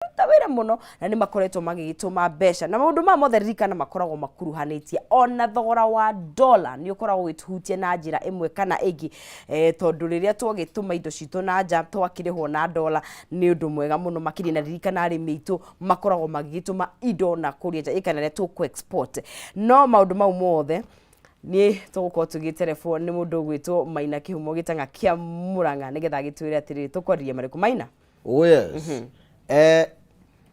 Maruta wĩra mũno na nĩ makoretwo magĩgĩtũma mbeca na maũndũ maya mothe. Ririkana makoragwo makuruhanĩtie ona thogora wa dollar nĩ ũkoragwo ũgĩtũhutia na njĩra ĩmwe kana ĩngĩ, tondũ rĩrĩa twagĩtũma indo citũ na nja twakĩrĩhwo na dollar nĩ ũndũ mwega mũno makĩria. Na ririkana arĩmi aitũ makoragwo magĩgĩtũma indo na kũrĩa nja kana rĩrĩa tũkũ export. No maũndũ mau mothe niĩ tũgũkorwo tũgĩterebwo nĩ mũndũ ũgwĩtwo Maina Kĩhumo Gĩtang'a kĩa Mũrang'a nĩgetha agĩtwĩre atĩrĩrĩ, tũkwaririe marĩkũ, Maina? Oh yes.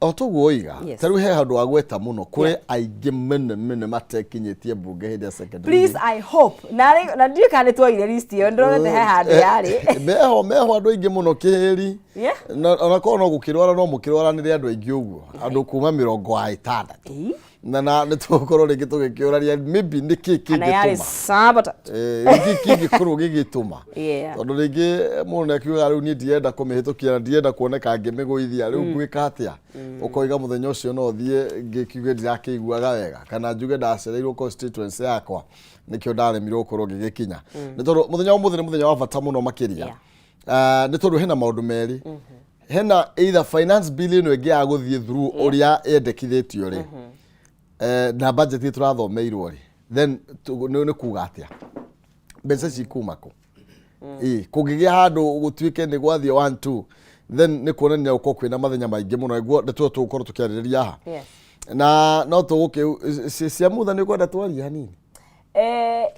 O toguo oiga. Ta rĩu he handũ wagweta mũno kũrĩ aingĩ mene mene matekinyĩtie mbunge hĩndĩ ya second Please, reading. I hope na ndiũĩ kana nĩ twoire list ĩyo, ndĩronete he handũ yarĩ. Meho andũ aingĩ mũno kĩhĩri. Na ona korwo no gũkĩrwara no mũkĩrwaranĩre andũ aingĩ ũguo, andũ kuma 60. Na nĩ tũgũkorwo rĩngĩ tũgĩkĩũrania maybe nĩ kĩ Kana yarĩ kĩngĩtũma sabata. Nĩkĩ kĩngĩkorwo gĩgĩtũma, tondũ rĩngĩ mũndũ nĩ akiugaga rĩu niĩ ndirenda kũmĩhĩtũkia na ndirenda kuoneka ngĩmĩgũithia, rĩu ngwĩka atĩa? Ũkoiga mũthenya ũcio no thiĩ ngĩkiuge ndirakĩiguaga wega kana njuge ndacereirwo constituency yakwa nĩkĩo ndaremirwo gũkorwo ngĩgĩkinya, nĩ tondũ mũthenya wa ũmũthĩ nĩ mũthenya wa bata mũno makĩria. Ah, nĩ tondũ hena maũndũ merĩ, hena either finance bill ĩno ĩngĩ ya gũthiĩ through ũrĩa yendekithĩtio rĩ, na budget ĩrĩa tũrathomeirwo rĩ, then nĩ kuga atĩa mbeca cikuma kũ? Ĩ kũngĩgĩa handũ gũtuĩke nĩ gwathiĩ one two, then nĩ kuonania gũkorwo kwĩna mathenya maingĩ mũno. Nĩguo nĩtuo tũgũkorwo tũkĩarĩrĩria haha. Na no tũgũkĩ cia mutha nĩ ũkwenda twarie hanini.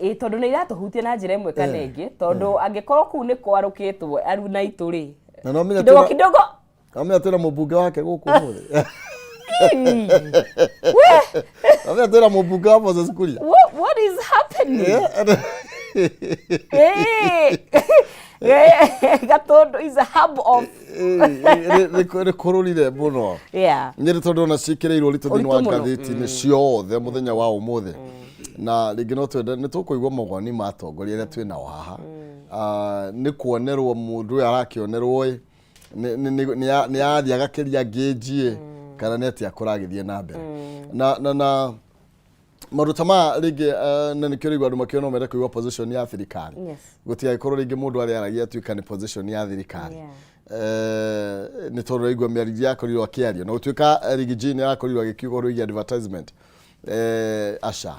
Ĩ tondũ nĩ iratũhutia na njĩra ĩmwe kana ĩngĩ, tondũ angĩkorwo kũu nĩ kwarũkĩtwo aruna aitũ rĩ, Na no menya kidogo kidogo kidogo no menya twĩna mũmbunge wake gũkũ ũmũthĩ. No menya twĩna mũmbunge wa Moses Kuria. What is happening? Gatundu is a hub of Nĩ kũrũrire mũno. Nĩ tondũ ona ciĩkĩrĩirwo ũritũ thĩinĩ wa Ũritũ mũno. ngathĩti-inĩ ciothe mũthenya wa ũmũthĩ, na rĩngĩ no twende nĩ tũkũigua mawoni ma atongoria arĩa twĩ nao haha. Ah, nĩ kuonerwo mũndũ ũyũ arakĩonerwo ĩ nĩ athiĩ agakĩria ngĩnji ĩ kana nĩ atĩa kũragĩthiĩ na mbere na maũndũ ta maya rĩngĩ, na nĩkĩo rĩu andũ makĩona no mende kũigua position ya thirikari. Gũtigagĩkorwo rĩngĩ mũndũ arĩa aragia atuĩka nĩ position ya thirikari. Nĩ tondũ raigua mĩario yakorirwo akĩaria na gũtuĩka Riggy G nĩ arakorirwo agĩkiuga ũhoro wĩgiĩ advertisement, aca,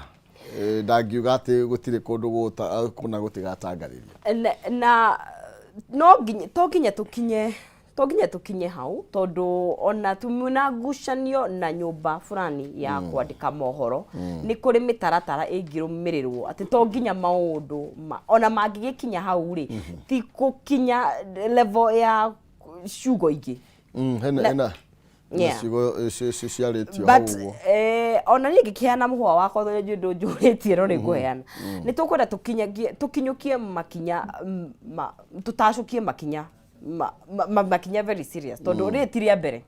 ndangiuga atĩ gũtirĩ kũndũ kũna gũtigatangathithio. Na no nginya to nginya tũkinye hau, tondũ ona tumuna ngucanio na nyũmba fulani ya kwandĩka mohoro, nĩ kũrĩ mĩtaratara ĩngĩrũmĩrĩrwo atĩ to nginya maũndũ ona mangĩgĩkinya hau rĩ, ti gũkinya level ya ciugo ingĩ. Hena hena ciugo ciarĩtio hau But ũguo. Ona niĩ ngĩkĩheana mũhũa wakwa tondũ njũĩ ndũnjũrĩtie, no nĩ ngũheana, nĩ tũkwenda tũkinyũkie makinya, tũtacũkie makinya makinya very serious, tondũ rĩrĩ ti rĩa mbere.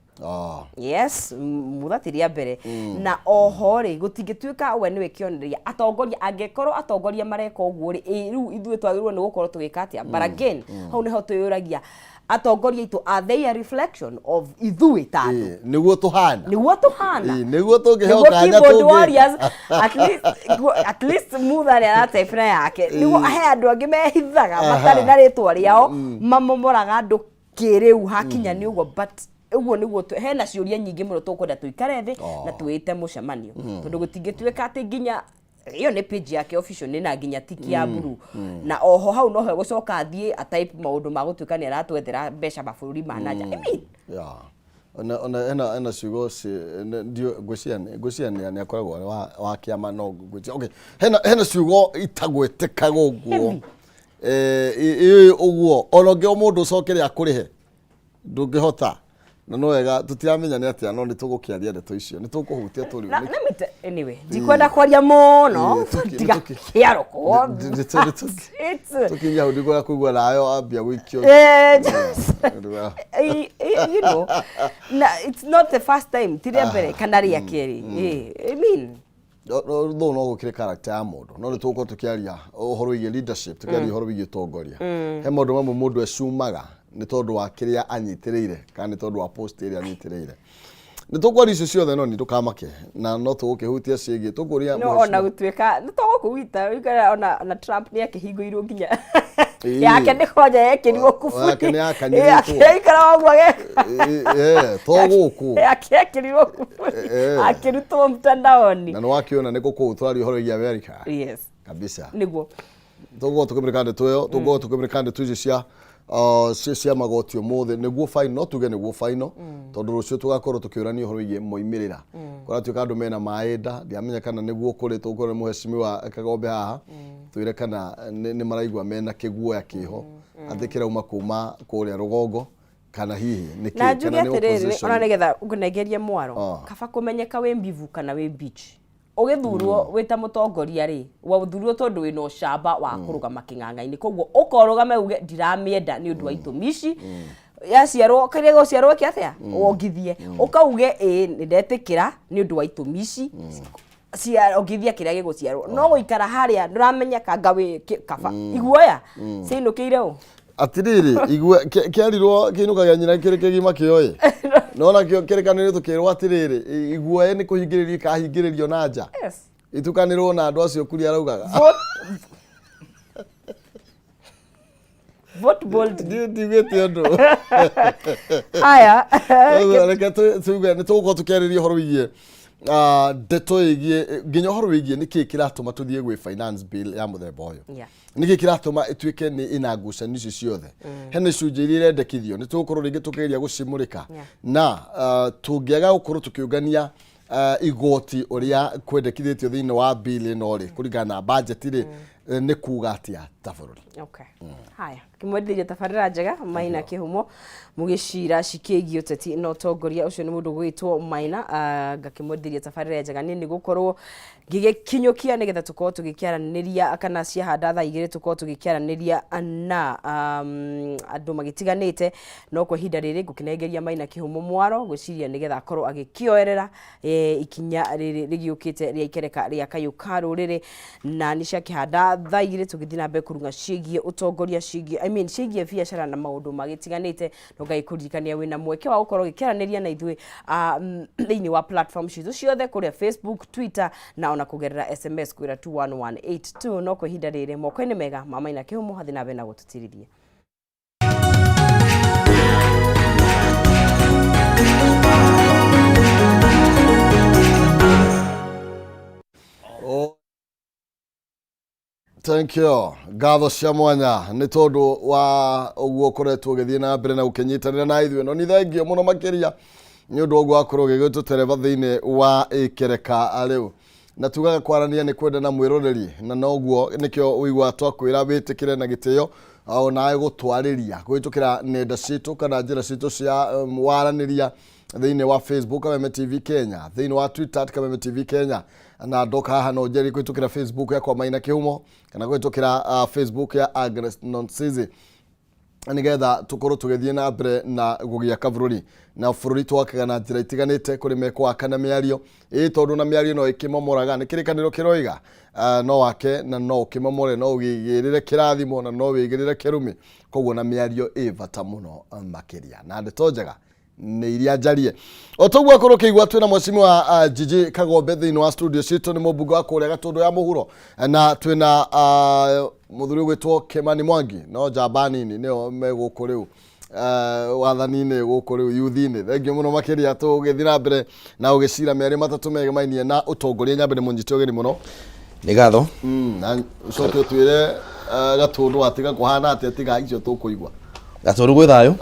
Yes, mutha ti rĩa mbere, na oho rĩ, gũtingĩtuĩka we nĩwe kĩonereria atongoria. Angĩkorwo atongoria mareka ũguo rĩ, ĩ rĩu ithuĩ twagĩrĩirwo nĩ gũkorwo tũgĩka atĩa? But again, hau nĩho twĩyũragia, atongoria aitũ, are they a reflection of ithuĩ ta andũ? Ĩ, nĩguo tũhana. Nĩguo tũhana. Ĩ, nĩguo tũngĩheo Nĩguo kanya keyboard tũngĩka. warriors, at least mutha nĩ aratebera yake nĩguo he andũ angĩ mehithaga matarĩ na rĩtwa rĩao, mamomoraga andũ kĩrĩu hakinya nĩ ũguo. But ũguo nĩguo hena ciũria nyingĩ mũno tũkwenda tũikare thĩ na twĩte mũcemanio, tondũ gũtingĩtuĩka atĩ nginya ĩyo nĩ page yake official nĩ na nginya tiki ya blue, na oho hau noho egũcoka athiĩ atype maũndũ ma gũtuĩka nĩ aratwethera mbeca mabũrũri ma nanja, I mean, Yeah. Ona ena ciugo ndio ngwĩciria nĩ akoragwo arĩ wa kĩama, no ngwĩciria, okay, hena ciugo itagwetekaga ũguo. Ĩ ũguo ona ũngĩ mũndũ ũcokere akũrĩhe ndũngĩhota, na no wega tũtiramenya nĩ atĩa, no nĩ tũgũkĩaria ndeto icio, nĩ tũkũhutia tũrĩ Na, let me anyway, ndikwenda kwaria mũno ndigakĩarũkwo. Tũkinya hau ndikwenda kũigua nayo ambia gũikio. Na it's not the first time, ti rĩa mbere kana rĩa kerĩ. I mean, Though no gũkĩrĩ character ya mũndũ, no nĩ tũgũkorwo tũkĩaria ũhoro wĩgiĩ leadership, tũkĩaria ũhoro wĩgiĩ ũtongoria. He maũndũ mamwe mũndũ ecumaga nĩ tondũ wa kĩrĩa anyitĩrĩire kana nĩ tondũ wa post ĩrĩa anyitĩrĩire. Nĩ tũkwaria icio ciothe, no nĩ ndũkamake, na no tũgũkĩhutia ciĩgiĩ tũkũria. No ona gũtuĩka nĩ tũgũkũwita ona Trump nĩ akĩhingũirwo nginya Yake nĩ kwanja yekĩrirwo kuburi. Yake nĩ yakanyĩrĩtwo. Yake yaikara ũguo ageka. To gũkũ. Yake yekĩrirwo kuburi. Akĩrutwo mtandaoni. Na nĩ wakĩona nĩ kũkũu tũraria ũhoro wĩgiĩ America. Yes. Kabisa. Nĩguo. Tũgũkorwo tũkĩmũrĩka ndeto ĩyo, tũgũkorwo tũkĩmũrĩka ndeto icio cia cia magoti ũmũthĩ nĩguo final, no tuge nĩguo final, tondũ rũciũ tũgakorwo tũkĩũrania ũhoro wĩgiĩ moimĩrĩra. Kũratuĩka andũ mena maĩ nda, ndiramenya kana nĩguo kũrĩ, tũgũkorwo nĩ mũhecimiwa Kagombe haha, twĩre kana nĩ maraigua mena kĩguoya kĩho atĩ kĩrauma kuma kũrĩa rũgongo kana hihi nĩkĩ, Na njuge kana nĩ atĩrĩrĩ, opposition. ona nĩgetha ngũnengerie mwaro, kaba kũmenyeka wĩ mbivu kana wĩ mbichi. Ũgĩthurwo wĩ ta mũtongoria rĩ, wathurirwo tondũ wĩna ũcamba wa kũrũgama kĩng'ang'a-inĩ, koguo ũkorũgame uge ndiramĩenda nĩ ũndũ wa itũmi ici, yaciarwo kĩrĩa gũciarwo ĩke atĩa, wongithie, ũkauge ĩĩ nĩ ndetĩkĩra nĩ ũndũ wa itũmi ici, ongithia kĩrĩa gĩgũciarwo. No gũikara harĩa ndũramenya kanga wĩ kaba iguoya ciinũkĩire ũ. Atiriri, igua kĩarirwo kĩinũkagia nyina kĩrĩ kĩgima kĩoĩ. No nakĩo kĩrĩkanĩrio tũkĩrwo atĩrĩrĩ, iguoya nĩ kũhingĩrĩrio ikahingĩrĩrio na nja. Yes. Itukanĩrwo na andũ acio kuria araugaga. Vote boldly. Ndiũ ndiugĩte ũndũ. Haya. Ũguo, reke tuge nĩ tũgũkorwo tũkĩarĩria ũhoro wĩgiĩ ndeto ĩgiĩ nginya ũhoro wĩgiĩ nĩkĩĩ kĩratũma tũthiĩ gwĩ finance bill ya mũthemba ũyũ. Nĩkĩĩ kĩratũma ĩtuĩke nĩ ĩna ngucanio icio ciothe. Hena icunjĩ iria irendekithio, nĩ tũgũkorwo rĩngĩ tũkĩgeria gũcimũrĩka. Na tũngĩaga gũkorwo tũkĩũngania igoti ũrĩa kwendekithĩtio thĩinĩ wa bill ĩno rĩ, kũringana na budget rĩ, nĩ kuga atĩa ta bũrũri. Okay. Haya, kĩmwendithĩria tabarĩra njega Maina Kĩhumo mũgĩcira cikĩgiĩ ũteti na ũtongoria ũcio nĩ mũndũ ũgwĩtwo Maina, ngakĩmwendithĩria tabarĩra njega niĩ nĩ gũkorwo ngĩgĩkinyũkia nĩgetha tũkorwo tũgĩkĩaranĩria kana ciahanda thaa igĩrĩ tũkorwo tũgĩkĩaranĩria na andũ magĩtiganĩte, no kwa ihinda rĩrĩ ngũkĩnengeria Maina Kĩhumo mwaro gwĩciria nĩgetha akorwo agĩkĩoerera ikinya rĩrĩ rĩgĩũkĩte rĩa ikereka rĩa kayũ ka rũrĩrĩ, na nĩ ciakĩhanda thaa igĩrĩ tũgĩthiĩ na mbere kũrung'a ciĩgiĩ ũtongoria, ciĩgiĩ, I mean, ciĩgiĩ biacara na maũndũ magĩtiganĩte. No ngagĩkũririkania wĩna mweke wa gũkorwo ũgĩkĩaranĩria na ithuĩ thĩinĩ wa platform citũ ciothe kũrĩa Facebook, Twitter na ona kũgerera SMS kwĩra 21182. No kwa ihinda rĩrĩ moko-inĩ mega ma Maina Kĩhumo hathiĩ na mbere na gũtũtirithia. Oh. Thank you. Ngatho cia mwanya nĩ tondũ wa ũguo ũkoretwo ũgĩthiĩ na mbere na gũkĩnyitanĩra na ithuĩ. No nĩ thengio mũno makĩria nĩ ũndũ wa ũguo wakorwo ũgĩgĩtũtereba thĩinĩ wa ĩkereka rĩu. Na tugaga kwarania nĩ kwenda na mwĩroreri, na noguo nĩkĩo ũiguaga twakwĩra wĩtĩkĩre na gĩtĩo onawe gũtwarĩria kũhĩtũkĩra nenda citũ kana njĩra citũ cia waranĩria thĩinĩ wa Facebook Kameme TV Kenya, thĩinĩ wa Twitter at Kameme TV Kenya, na ndoka haha no njeri kũhĩtũkĩra Facebook yakwa Maina Kĩhumo kana kũhĩtũkĩra Facebook ya Agnes Nonsizi, nĩgetha tũkorwo tũgĩthiĩ na mbere na gũgĩaka bũrũri. Na bũrũri twakaga na njĩra itiganĩte, kũrĩ mekwaka na mĩario ĩ, tondũ na mĩario no ĩkĩmomoraga, nĩ kĩrĩkanĩro kĩroiga no wake na no ũkĩmomore, no ũgĩgĩrĩre kĩrathimo na no wĩgĩrĩre kĩrumi. Koguo na mĩario ĩ bata mũno makĩria, na ndeto njega nĩ iria njarie. O toguo akorwo ũkĩigua twĩna mheshimiwa Gigi Kagombe thĩinĩ wa studio citũ, nĩ mũmbunge wa kũrĩa Gatũndũ ya mũhuro, na twĩna mũthuri ũgwĩtwo Kimani Mwangi, no njamba nini nĩo me gũkũ rĩu wathani-inĩ gũkũ rĩu yuthi-inĩ. Thengio mũno makĩria, tũgĩthiĩ na mbere na gũgĩcira merĩ matatũ megemainie na ũtongoria. Nyambe nĩ mũnyite ũgeni mũno. Nĩ ngatho. Na ũcoke ũtwĩre Gatũndũ watiga kũhana atĩa tiga icio tũkũigua. Gatũndũ gwĩ thayũ.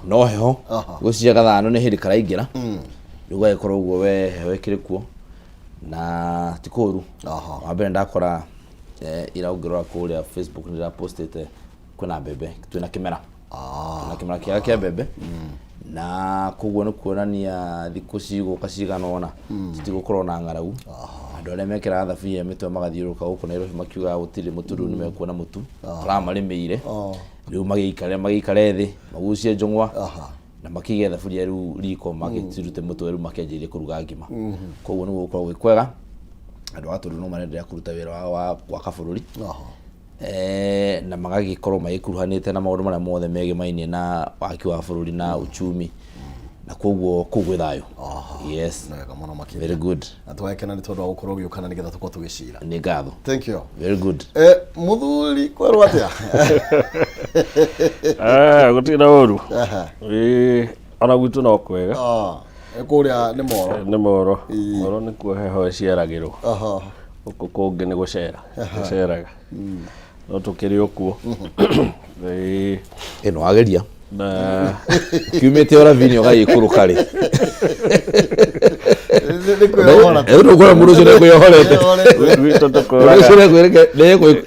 No heho. Gwĩciria gathano nĩ hĩndĩ karaingĩra. Rĩu gagĩkorwo ũguo we heho ĩkĩrĩ kuo na ti kũru. Wa mbere ndakora ira ũngĩrora kũrĩa Facebook nĩ ndĩrapostĩte kwĩna mbembe, twĩna kĩmera. Twĩna kĩmera kĩega kĩa mbembe. Na koguo nĩ kuonania thikũ cigũka cigana ũna citigũkorwo na ng'aragu. Andũ arĩa mekĩraga thaburia mĩtwe magathiũrũrũka gũkũ Nairobi makiugaga gũtirĩ mũtu, rĩu nĩ mekuona mũtu. Tũramarĩmĩire. Rĩu magĩikare thĩ, magucie njũng'wa. Na makĩige thaburia rĩu riko, magĩcirute mũtwe rĩu makĩanjĩrĩrie kũruga ngima. Koguo nĩ gũgũkorwo gwĩ kwega. Andũ a Gatũndũ no marenderea kũruta wĩra wao wa gwaka bũrũri. Na magagĩkorwo magĩkuruhanĩte na maũndũ marĩa mothe megemainie na waki wa bũrũri na uchumi, na koguo kũu gwĩ thayũ. Yes. Nĩ wega mũno makĩria. Very good. Na tũgakena nĩ tondũ wa gũkorwo ũgĩũka na nĩgetha tũkorwo tũgĩcira. Nĩ ngatho. Thank you. Very good. Mũthuri kwerwo atĩa? Gũtirĩ na ũru. Ĩĩ, ona gwitũ no kwega. Kũrĩa nĩ moro. Nĩ moro. Moro nĩkuo heho ĩciaragĩrwo. Gũkũ kũngĩ nĩ gũcera. Gũceraga. No tũkĩrĩ o kuo. Ĩĩ. Ĩno wageria. Na kiumĩte ũrathi-inĩ ũgagĩikũrũka rĩ. Nĩ kwĩyohora. Rĩu ndũkuona mũndũ ũcio nĩekwĩyohorete. Gwitũ Mũndũ tũkũraga. ũcio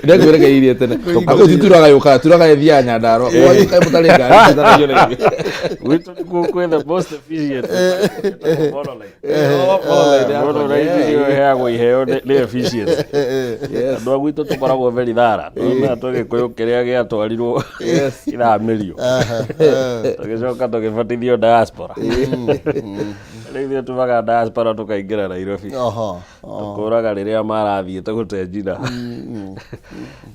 nĩekwĩrekeirie tene. Akũ ti turaga yũkaga, turaga ĩthiaga Nyandarua. Gwanyu kaĩ mũtarĩ ngari citaragio na ithuĩ. Gwitũ nĩkuo kwĩ the most efficient. Ĩtagwo monoline. Monoline yakwa, Monoline nĩyo ĩheagwo iheo nĩ efficient. Andũ a gwitũ tũkoragwo very thara. Tũmenya tũgĩkũyũ kĩrĩa gĩatwarirwo ithamĩrio. Tũgĩcoka tũgĩbatithio diaspora. Rĩu ithuĩ tumaga diaspora tũkaingĩra Nairobi. Tũkũraga rĩrĩa marathiĩte gũte njina.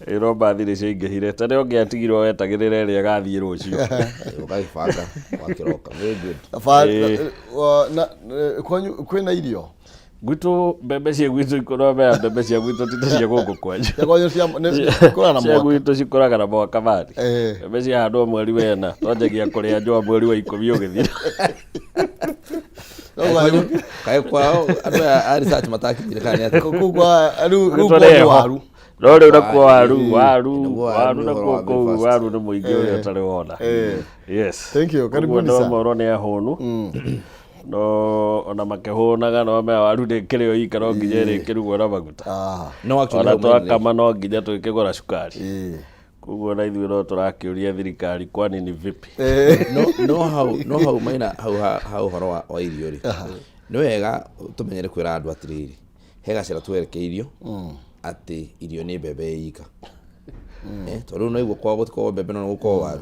Ĩno mbathi nĩ ciaingĩhire. Tene ũngĩatigirwo wetagĩrĩra ĩrĩa ĩgathiĩ rũciũ. Ũgagĩbanga ũgakĩroka. Very good. Kwanyu kwĩna irio? Gwitũ mbembe cia gwitũ ikũraga mea mbembe cia gwitũ ti ta cia gũkũ kwanyu. Cia kwanyu cia ikũraga na Cia mwaka. gwitũ cikũraga na mwaka bani. Mbembe ciahandwo mweri wena twanjagia kũrĩa njũa mweri wa 10 ũgĩthira. Kaĩ kwao andũ aya a research matakinyire kana nĩ atĩa? Kũu kwa rĩu Gwitũ kwao nĩ nĩ heho. waru. No rĩu nakuo waru, waru, Nĩguo waru nĩ nakuo ũhoro wa kũu breakfast. waru nĩ mũingĩ ũrĩa ũtarĩ wona. Yes. Thank you. Ũguo Karibuni no sana. moro nĩ ahũnu. No ona makĩhũnaga no mea waru ndĩkĩrĩo ika no nginya ĩrĩkĩrugwo na maguta. No actually Ona hau main twakama no nginya twĩkĩgũra cukari. Koguo na ithuĩ no tũrakĩũria thirikari kwani ni vipi? No hau no hau maina hau hau ũhoro wa irio rĩ. Nĩ wega tũmenyere kwĩra andũ atĩrĩrĩ, he gacĩra twerekeirio atĩ irio nĩ mbembe ika. Tondũ rĩu no iguo kwao gũtikoragwo mbembe no gũkoragwo waru.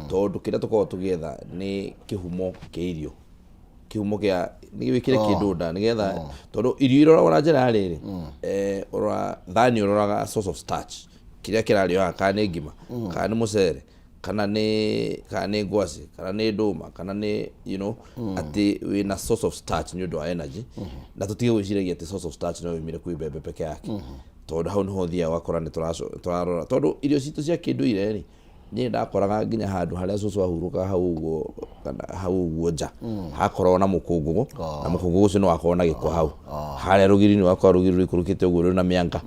Tondũ kĩrĩa tũkoragwo tũgĩetha nĩ kĩhumo kĩa irio. Kĩhumo kĩa nĩ wĩkĩre kĩndũ nda nĩgetha tondũ irio iroragwo na njĩra ya rĩrĩ, ũrora thani ũroraga source of starch kĩrĩa kĩrarĩo haha kana nĩ ngima kana nĩ mũcere kana nĩ ngwacĩ kana nĩ ndũma kana nĩ you know atĩ wĩna source of starch nĩ ũndũ wa energy na tũtige gwĩciragia atĩ source of starch no yumire kwĩ mbembe peke yake tondũ hau nĩho ũthiaga ũgakora nĩ tũrarora tondũ irio citũ cia kĩndũire rĩ niĩ ndakoraga nginya handũ harĩa cũcũ ahurũkaga hau ũguo kana hau ũguo nja hakoragwo na mũkũngũgũ na mũkũngũgũ ũcio nĩ wakoragwo na gĩko hau harĩa rũgiri-inĩ wakora rũgiri rũikũrũkĩte ũguo rwĩna mĩanga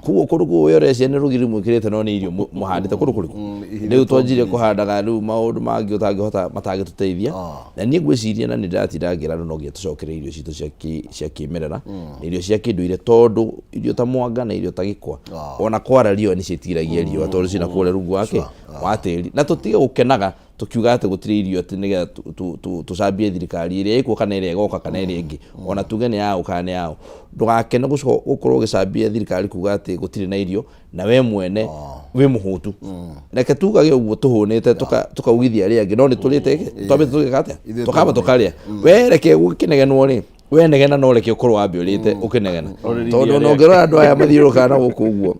koguo kũndũ kũu we ũreciria nĩ rũgiri mwĩkĩrĩte no nĩ irio mũhandĩte kũndũ kũrĩkũ rĩu twanjirie kũhandaga rĩu maũndũ mangĩ ũtangĩhota matangĩtũteithia na niĩ ngwĩciria na nĩ ndĩratinda ngĩra andũ no nginya tũcokere irio citũ cia kĩmerera na irio cia kĩndũire tondũ irio ta mwanga na irio ta gĩkwa ona kwara riũa nĩ ciĩtiragia riũa tondũ ciĩna kũrĩa rungu wake wa tĩri na tũtige gũkenaga tũkiuga atĩ gũtirĩ irio atĩ nĩgetha tũcambie thirikari ĩrĩa ĩkuo kana ĩrĩa ĩgoka kana ĩrĩa ĩngĩ ona tuge nĩ yaũ kana nĩ yaũ ndũgakene gũkorwo ũgĩcambia thirikari kuga atĩ gũtirĩ na irio na we mwene wĩ mũhũtu reke tugage ũguo tũhũnĩte tũkaugithia arĩa angĩ no nĩ tũrĩte twambĩte tũgĩka atĩa tũkamba tũkarĩa we reke gũkĩnegenwo rĩ we negena no reke ũkorwo wambe ũrĩte ũkĩnegena tondũ ona ũngĩrora andũ aya mathiũrũrũkaga na gũkũ ũguo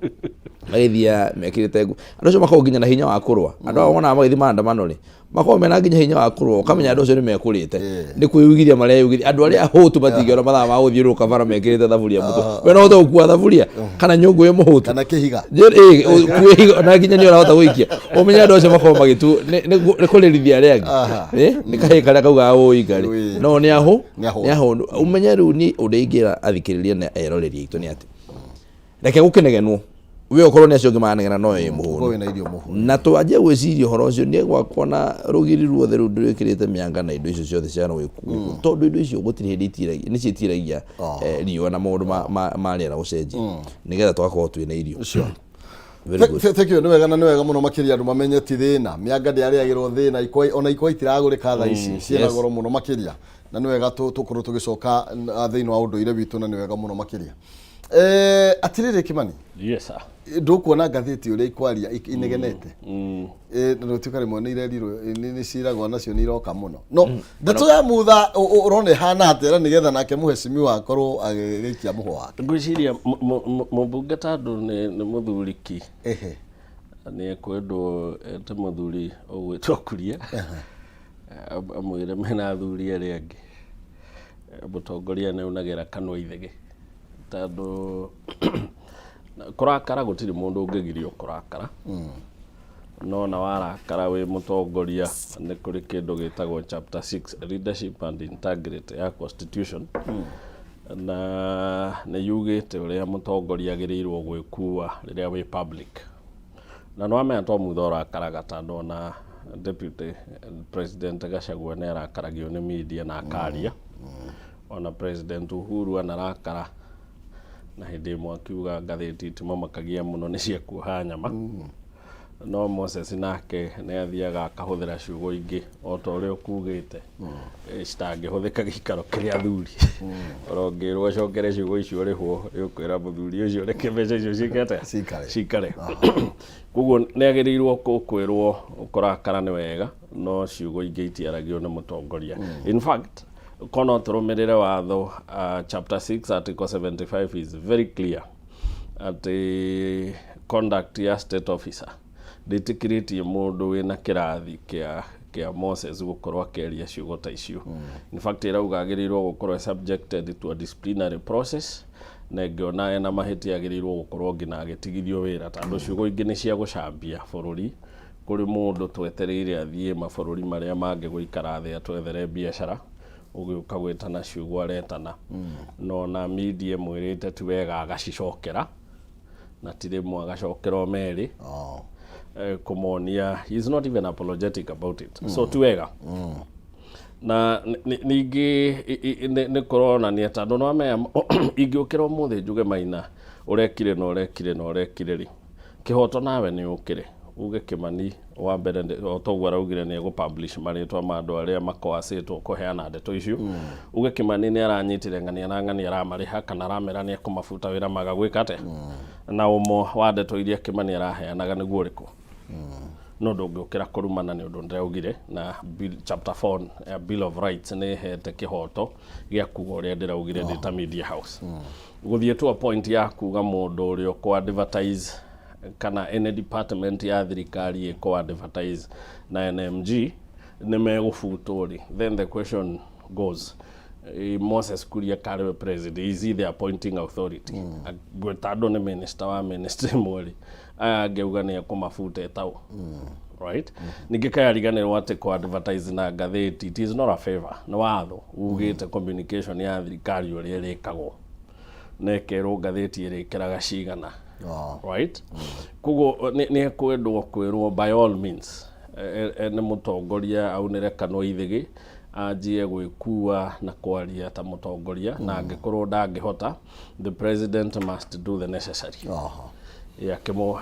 magĩthiaga mekĩrĩte nguo andũ acio makoragwo nginya na hinya wa kũrũa andũ aya wonaga magĩthiĩ maandamano rĩ makoragwo mena nginya hinya wa kũrũa ũkamenya andũ acio nĩ mekũrĩte nĩ kwĩyugithia mareyugithia andũ arĩa ahũtu matingĩona mathaa ma gũthiũrũrũka bara mekĩrĩte thaburia mũtwe we no ũhote gũkua thaburia kana nyũngũ ĩ mũhũtu kana kĩhiga kwĩhiga na nginya nĩ ũrahota gũikia ũmenye andũ acio makoragwo magĩtu nĩ kũrĩrithia arĩa angĩ nĩ kahĩĩ karĩa kaugaga ũi ngarĩ no nĩ ahũ nĩ ahũnu ũmenye rĩu niĩ ũrĩa ingĩra athikĩrĩria na eroreri aitũ nĩ atĩ reke gũkĩnegenwo we ũkorwo nĩ acio angĩ maranegena no ĩ mũhũnu na twanjie gwĩciria ũhoro ũcio niĩ gwakwa na rũgiri ruothe rũu ndwĩkĩrĩte mĩanga na indo icio ciothe cia rũĩ tondũ indo icio gũtirĩ hĩndĩ itiragia nĩ ciĩtiragia riũa na maũndũ ma rĩera gũcenjia nĩgetha tũgakorwo twĩna irio. Thank you nĩ wega na nĩ wega mũno makĩria andũ mamenye ti thĩna mĩanga ndĩarĩagĩrwo thĩna ona ikwa itiragũrĩka thaa ici ciĩna goro mũno makĩria na nĩ wega tũkorwo tũgĩcoka thĩinĩ wa ũndũire witũ na nĩ wega mũno makĩria. Atirĩrĩ Kimani. Yes sir. Ndũkuona ngathĩti ũrĩa ikwaria inegenete na gũtuĩka rĩmwe nĩ irerirwo nĩ ciragwo nacio nĩ iroka mũno no ndeto ya Mutha ũrona ĩhana atĩa na nĩgetha nake mũhecimiwa akorwo agĩikia mũhwa wake. Ngwĩciria mũmbunge tondũ nĩ mũthuri ki nĩ ekwendwo ete mũthuri ũgwĩtwo Kuria amwĩre mena athuri arĩa angĩ. Mũtongoria nĩ aunagĩra kanua ithegĩ, tondũ kũrakara gũtirĩ mũndũ ũngĩgirio kũrakara, no na warakara wĩ mũtongoria nĩ kũrĩ kĩndũ gĩtagwo chapter 6, leadership and integrity ya constitution, na nĩ yugĩte ũrĩa mũtongoria agĩrĩirwo gwĩkua rĩrĩa wĩ public. Na nĩ wamenya to Mutha ũrakaraga, tondũ ona Deputy President Gachagua nĩ arakaragio nĩ media na akaria, ona President Uhuru anarakara na hĩndĩ ĩmwe akiuga ngathĩti itimamakagia mũno, nĩ cia kuoha nyama. No Moses nake nĩ athiaga akahũthĩra ciugo ingĩ o ta ũrĩa ũkugĩte, citangĩhũthĩka gĩikaro kĩrĩa athuri. Ora ũngĩrwo ũcokere ciugo icio ũrĩhwo, nĩ ũkwĩra mũthuri ũcio reke mbeca icio ciĩke atĩa? Cikare. Cikare. Koguo nĩ agĩrĩirwo kwĩrwo kũrakara nĩ wega, no ciugo ingĩ itiaragio nĩ mũtongoria. In fact, ko no tũrũmĩrĩre watho, chapter 6 article 75 is very clear atĩ conduct ya state officer ndĩtĩkĩrĩtie mũndũ wĩna kĩrathi kĩa Moses gũkorwo akĩaria ciugo ta icio. In fact, ĩrauga agĩrĩirwo gũkorwo subjected to a disciplinary process, na ĩngĩona ena mahĩtia agĩrĩirwo gũkorwo nginya agĩtigithio wĩra, tondũ ciugo ingĩ nĩ cia gũcambia bũrũri kũrĩ mũndũ twetereire athiĩ mabũrũri marĩa mangĩ gũikara thĩ atwethere biacara, ũgĩũka gwĩtana ciugo aretana. No na media ĩmwĩrĩte ti wega, agacicokera, na ti rĩmwe, agacokera o merĩ, kũmonia he is not even apologetic about it. So ti wega. Na ningĩ nĩ kũronania, tondũ nĩwamenya ingĩũkĩra ũmũthĩ njuge Maina ũrekire na ũrekire na ũrekire rĩ, kĩhoto nawe nĩ ũkĩre uge Kĩmani wa mbere o toguo araugire nĩ egũ-publish marĩtwa ma andũ arĩa makoacĩtwo kũheana ndeto icio, uge Kĩmani nĩ aranyitire ng'ania na ng'ania, aramarĩha kana aramera nĩ ekũmabuta wĩra maga gwĩka atĩa, na ũmwe wa ndeto iria Kĩmani araheanaga nĩguo ũrĩkũ. No ndũngĩũkĩra kũrumana nĩ ũndũ ndĩraugire na bill, chapter 4 ya Bill of Rights nĩ ĩhete kĩhoto gĩa kuga ũrĩa ndĩraugire ndĩ ta media house. Gũthiĩ to a point ya kuga mũndũ ũrĩa ũkũ advertise kana any department ya thirikari ĩkũ advertise na NMG nĩ megũbutwo rĩ, then the question goes, Moses Kuria karĩ we president, is he the appointing authority? Gwĩta andũ nĩ minister wa ministry ĩmwe rĩ, aya angĩuga nĩ ekũmabuta etaũ, right? Ningĩ kayariganĩrwo atĩ kũ advertise na ngathĩti, it is not a favor, nĩ watho ugĩte communication ya thirikari ũrĩa ĩrĩkagwo, na ĩkerwo ngathĩti ĩrĩkĩraga cigana. Right, koguo nĩ ekwendwo kwĩrwo by all means, nĩ mũtongoria aunĩre kanua ithĩgĩ, anjie gwĩkua na kwaria ta mũtongoria, na angĩkorwo ndangĩhota, the president must do the necessary.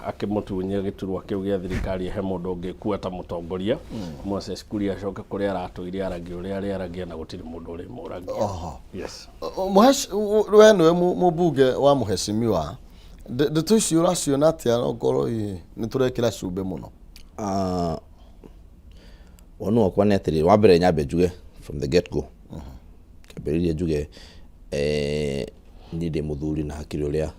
Akĩmũtunyia gĩturwa kĩu gĩa thirikari, he mũndũ ũngĩkua ta mũtongoria. Moses Kuria acoke kũrĩa aratũire, aragia ũrĩa arĩaragia, na gũtirĩ mũndũ ũrĩmũragia. Yes. We nĩwe mũmbunge wa mũhecimiwa, ndeto ici ũraciona atĩa? Okorwo hihi nĩ tũrekĩra cumbĩ mũno? Ah, woni wakwa nĩ atĩrĩrĩ, wa mbere nyambe njuge from the get go, kĩambĩrĩria njuge, niĩ ndĩ mũthuri na hakiri ũrĩa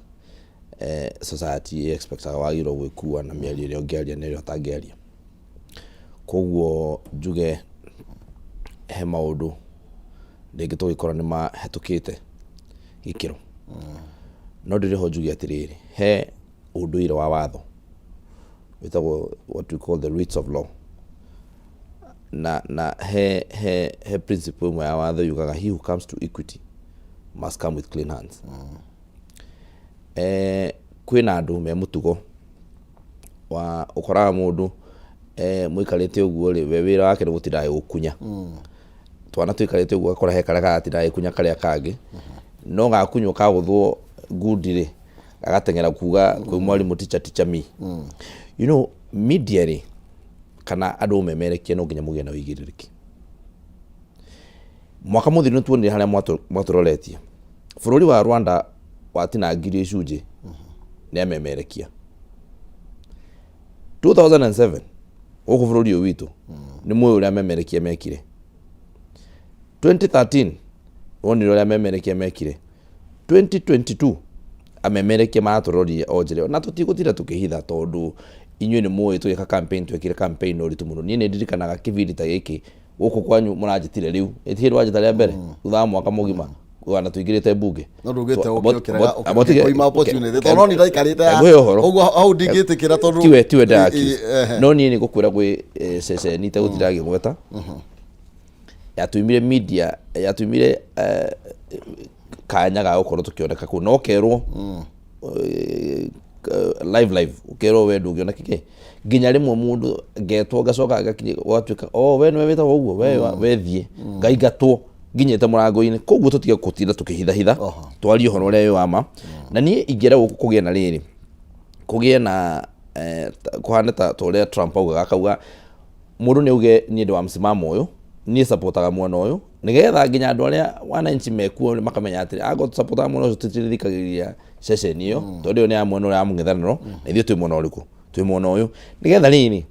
society expectaga wagĩrĩirwo gwĩkua na mĩario ĩrĩa ũngĩaria na ĩrĩa ũtangĩaria. Koguo njuge he maũndũ rĩngĩ tũgĩkora nĩ mahĩtũkĩte gĩkĩro, no ndĩrĩ ho njuge atĩrĩrĩ, he ũndũire wa watho wĩtagwo what we call the roots of law, na he principle ĩmwe ya watho yugaga, "He who comes to equity must come with clean hands." Kwĩna andũ me mũtugo wa ũkoraga mũndũ mũikarĩte ũguo rĩ, we wĩra wake nĩ gũtinda agĩgũkunya. Twana tũikarĩte ũguo, ũgakora he karĩa karatinda agĩkunya karĩa kangĩ, no gakunywo kagũthwo ngundi rĩ, agateng'era kuga kwĩ mwarimũ, "Teacher, teacher me." Media rĩ, kana andũ memerekia, no nginya mũgĩe na ũigĩrĩrĩki. Mwaka mũthiru nĩ tuonire harĩa mwatũroretie. Bũrũri wa Rwanda watinangirio icunjĩ nĩ amemerekia. 2007 gũkũ bũrũri ũyũ witũ nĩ mũĩ ũrĩa amemerekia mekire. 2013 wonire ũrĩa amemerekia mekire. 2022 amemerekia maratũrorire o njĩra ĩyo, na tũtigũtinda tũkĩhitha, tondũ inyuĩ nĩ mũĩ tũgĩka campaign, twekire campaign na ũritũ mũno. Niĩ nĩ ndirikanaga kĩbindi ta gĩkĩ. Gũkũ kwanyu mũranjĩtire rĩu, ĩti hĩndĩ wanjĩta rĩa mbere thutha wa mwaka mũgima wana tũingĩrĩte mbunge. No ndugĩte ũkĩraga ũkĩima opportunity tondũ no ndaikarĩte haha. Ngũhe ũhoro. Koguo hau ndingĩtĩkĩra tondũ tiwe ndĩra no niĩ nĩ ngũkwĩra gwĩ ceceni itegũtinda ngĩgweta yatũimire media, yatũimire kanya ga gũkorwo tũkĩoneka kũu, no kerwo live live, ũkerwo we ndũngĩona kĩkĩ, nginya rĩmwe mũndũ ngetwo ngacoka ngakinya gwatuĩka, oh, we nĩwe wĩtagwo ũguo, we we thiĩ, ngaingatwo nginyĩte mũrango-inĩ. Koguo tũtige gũtinda tũkĩhithahitha, twarie ũhoro ũrĩa wĩ wa ma. Na niĩ ingĩenda gũkũ kũgĩe na rĩrĩ, kũgĩe na kũhane ta ũrĩa Trump augaga, akauga mũndũ nĩ auge niĩ ndĩ wa msimamo ũyũ, niĩ supportaga mwena ũyũ, nĩgetha nginya andũ arĩa wananchi mekuo makamenya atĩrĩ, angorwo tũsupportaga mwena ũcio, tũtirĩthikagĩrĩria ceceni ĩyo, tondũ ĩyo nĩ ya mwena ũrĩa wa mũng'ethanĩro, na ithuĩ twĩ mwena ũrĩkũ? Twĩ mwena ũyũ. Nĩgetha rĩrĩ,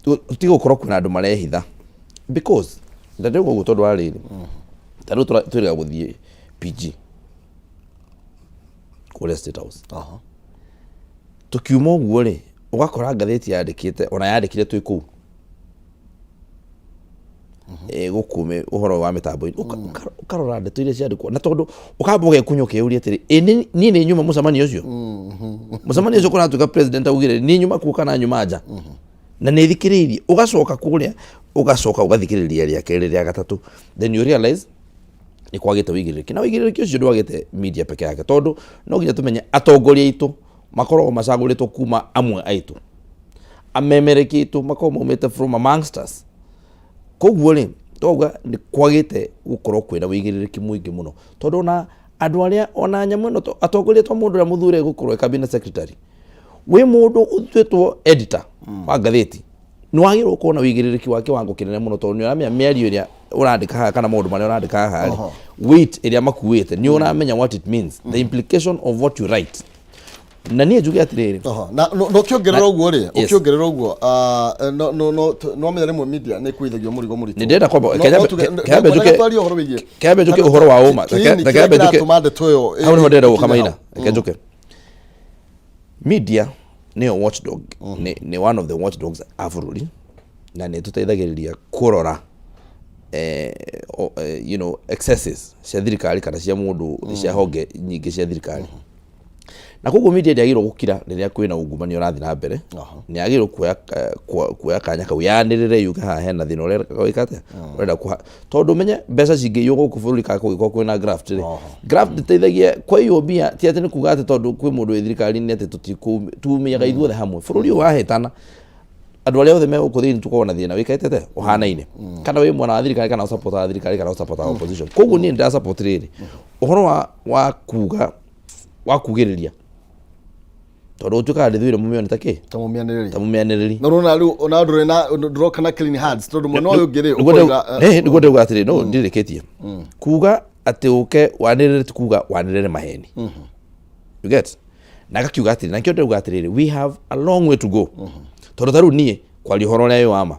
tũtige gũkorwo kwĩna andũ marehitha, because ndandĩrauga ũguo tondũ wa rĩrĩ, ta rĩu twĩrĩga gũthiĩ PG kũrĩa State House, tũkiuma ũguo rĩ, ũgakora ngathĩti yandĩkĩte, ona yandĩkire twĩ kũu gũkũ ũhoro wa mĩtambo-inĩ. Ũkarora ndeto iria ciandĩkwo, na tondũ ũkamba ũgekunya ũkeyũria atĩrĩ, ĩ niĩ nĩ nyuma mũcemanio ũcio, mũcemanio ũcio kũratuĩka president augire niĩ nyuma kuo kana nyuma nja, na nĩ thikĩrĩirie. Ũgacoka kũrĩa, ũgacoka ũgathikĩrĩria rĩa kerĩ, rĩa gatatũ, then you realize nĩ kwagĩte ũigĩrĩrĩki. Na ũigĩrĩrĩki ũcio ndwagĩte media peke yake, tondũ no nginya tũmenye atongoria aitũ makoragwo macagũrĩtwo kuma amwe aitũ, amemereki aitũ makoragwo maumĩte from amongst us. Koguo rĩ, twauga nĩ kwagĩte gũkorwo kwĩna ũigĩrĩrĩki mũingĩ mũno, tondũ ona andũ arĩa ona nyamũ ĩno atongoria, to mũndũ ũrĩa mũthure gũkorwo e cabinet secretary, wĩ mũndũ ũtuĩtwo editor wa ngathĩti, nĩ wagĩrĩirwo gũkorwo na ũigĩrĩrĩki wa kĩwango kĩnene mũno, tondũ nĩ ũramenya mĩario ĩrĩa ũrandĩka haha kana maũndũ marĩa ũrandĩka haha rĩ, weight ĩrĩa makuĩte, nĩ ũramenya what it means, the implication of what you write. Na niĩ njuge atĩrĩrĩ, Na no ũkĩongerera ũguo rĩ, ũkĩongerera ũguo, no no no no menya rĩmwe media nĩ ĩkuithagio mũrigo mũritũ. Nĩ ndĩrenda kwamba- No- kenya- no tuge- kenya no- njuke- twarie ũhoro wĩgiĩ kenya njuke ũhoro wa ũma. Kĩini Reke kĩrĩa nyambe njuke- kĩratũma ndeto ĩyo hau nĩho ndĩrenda gũka ĩkinye maina. hau. Reke njuke media nĩyo watchdog, nĩ one of the watchdogs a bũrũri, na nĩ ĩtũteithagĩrĩria kũrora excesses cia thirikari kana cia mũndũ, cia honge nyingĩ cia thirikari. Na koguo media ndĩagĩrĩirwo gũkira rĩrĩa kwĩna ungumania ũrathiĩ na mbere. Nĩ yagĩrĩirwo kuoya kanya kau, yanĩrĩre, yuge haha hena thĩna ũrenda gwĩka atĩa, ũrenda kũha, tondũ ũmenye mbeca cingĩiywo gũkũ bũrũri kana kũngĩkorwo kwĩna graft rĩ, graft ndĩteithagia kwaiywo mbia. Ti atĩ nĩ kuga atĩ tondũ kwĩ mũndũ wĩ thirikari-inĩ atĩ tumiaga ithuothe hamwe. Bũrũri ũyũ wahĩtana, andũ arĩa othe me gũkũ thĩinĩ tũkoragwo na thĩna wĩkaĩte atĩa ũhanaine, kana wĩ mwena wa thirikari, kana ũsupportaga thirikari, kana ũsupportaga opposition. Koguo niĩ ndĩra support rĩrĩ ũhoro wa kuga, wa kugĩrĩria, tondũ ũtuĩkaga ndĩthwire mũmĩone ta kĩ, ta mũmĩanĩrĩri, ta mũmĩanĩrĩri. No rona rĩu ona ndũrĩ na ndũroka na clean hands, tondũ mwena ũyũ ũngĩ rĩ, Nĩguo ũkoiga, nĩguo ndauga atĩrĩ, no ndirĩkĩtie kuga atĩ ũke wanĩrĩre, ti kuga wanĩrĩre maheni, you get? Na ngakiuga atĩrĩ, na nĩkĩo ndauga atĩrĩrĩ, we have a long way to go, tondũ ta rĩu niĩ kwaria ũhoro ũrĩa wĩ wa ma,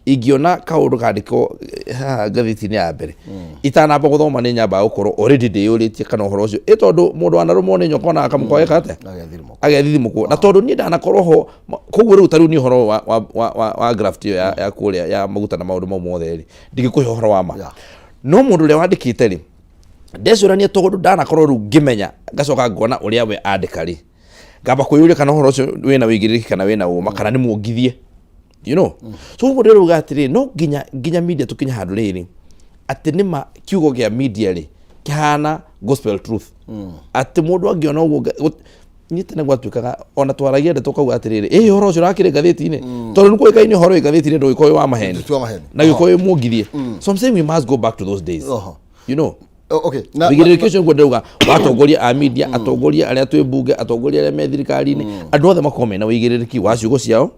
ingĩona kaũndũ kandĩkwo haha ngathĩti-inĩ ya mbere, itanamba gũthoma nĩ nyambaga gũkorwo already ndĩyũrĩtie kana ũhoro ũcio ĩ, tondũ mũndũ wanarũmwo nĩ nyoka ona akamũkwa geka atĩa? Agethirũmũkwo. Agethithimũkwo. Na tondũ niĩ ndanakorwo ho, koguo rĩu ta rĩu niĩ ũhoro wa graft ĩyo ya kũrĩa ya maguta na maũndũ mau mothe rĩ, ndingĩkũhe ũhoro wa ma. No mũndũ ũrĩa wandĩkĩte rĩ, ndecũrania, tondũ ndanakorwo rĩu ngĩmenya, ngacoka ngona ũrĩa we andĩka rĩ, ngamba kwĩyũria kana ũhoro ũcio wĩna wĩigĩrĩrĩki kana wĩna ũma kana nĩ muongithie. So ũguo ndĩrauga atĩrĩ, no nginya media tũkinye handũ rĩrĩ atĩ nĩma kiugo kĩa media rĩ kĩhana gospel truth, atĩ mũndũ angĩona ũguo niĩ tene gwatuĩkaga ona twaragia ndeto ũkauga atĩrĩrĩ, ĩ ũhoro ũcio ũrakĩrĩ ngathĩti-inĩ, tondũ nĩ kũĩkaine ũhoro wĩ ngathĩti-inĩ ndũgĩkorwo wĩ wa maheni. Ti wa maheni. Na gĩkorwo wĩ muongithie. So I'm saying we must go back to those days. Okay. Na, Wĩigĩrĩrĩki ũcio nĩguo ndĩrauga wa atongoria a media, atongoria arĩa twĩ mbunge, atongoria arĩa me thirikari-inĩ, andũ othe makorwo mena wĩigĩrĩrĩki wa ciugo ciao,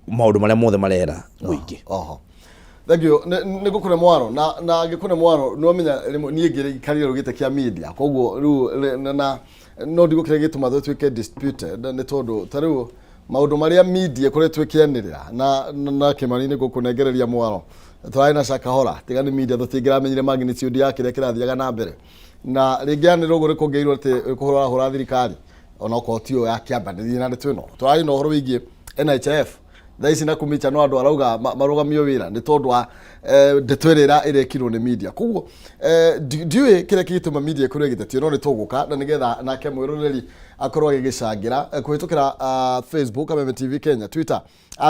maũndũ marĩa mothe marera mũingĩ. Oho. Thank you. Nĩ ngũkũne mwaro na ngĩkũne mwaro, nĩ wamenya rĩmwe niĩ ngĩikarire rĩu gĩtĩ kĩa media, koguo rĩu na no ndigũkĩrĩa gĩtũma tũtuĩke disputed, nĩ tondũ ta rĩu maũndũ marĩa media ĩkoretwo ĩkĩanĩrĩra na Kĩmani, nĩ ngũkũnengereria mwaro, tũrarĩ na Shakahola, tiga nĩ media tũtingĩramenyire magnitude ya kĩrĩa kĩrathiaga na mbere. Na rĩngĩ anĩrĩra ũguo nĩ kũngĩirwo atĩ kũhũra hũra thirikari, onokorwo tiyo ya kĩambanĩrie na ndeto ĩno. Tũrarĩ na ũhoro wĩgiĩ NHIF thaa ici na kũmicha, no andũ arauga marũgamio wĩra nĩ tondũ wa Ndeto ĩrĩa ĩrekirwo nĩ media. Koguo ndiũĩ kĩrĩa kĩgĩtũma media ĩkorwo ĩgĩtetio, no nĩ tũgũka na nĩgetha nake mwĩroreri akorwo agĩgĩcangĩra kũhĩtũkĩra Facebook Kameme TV Kenya, Twitter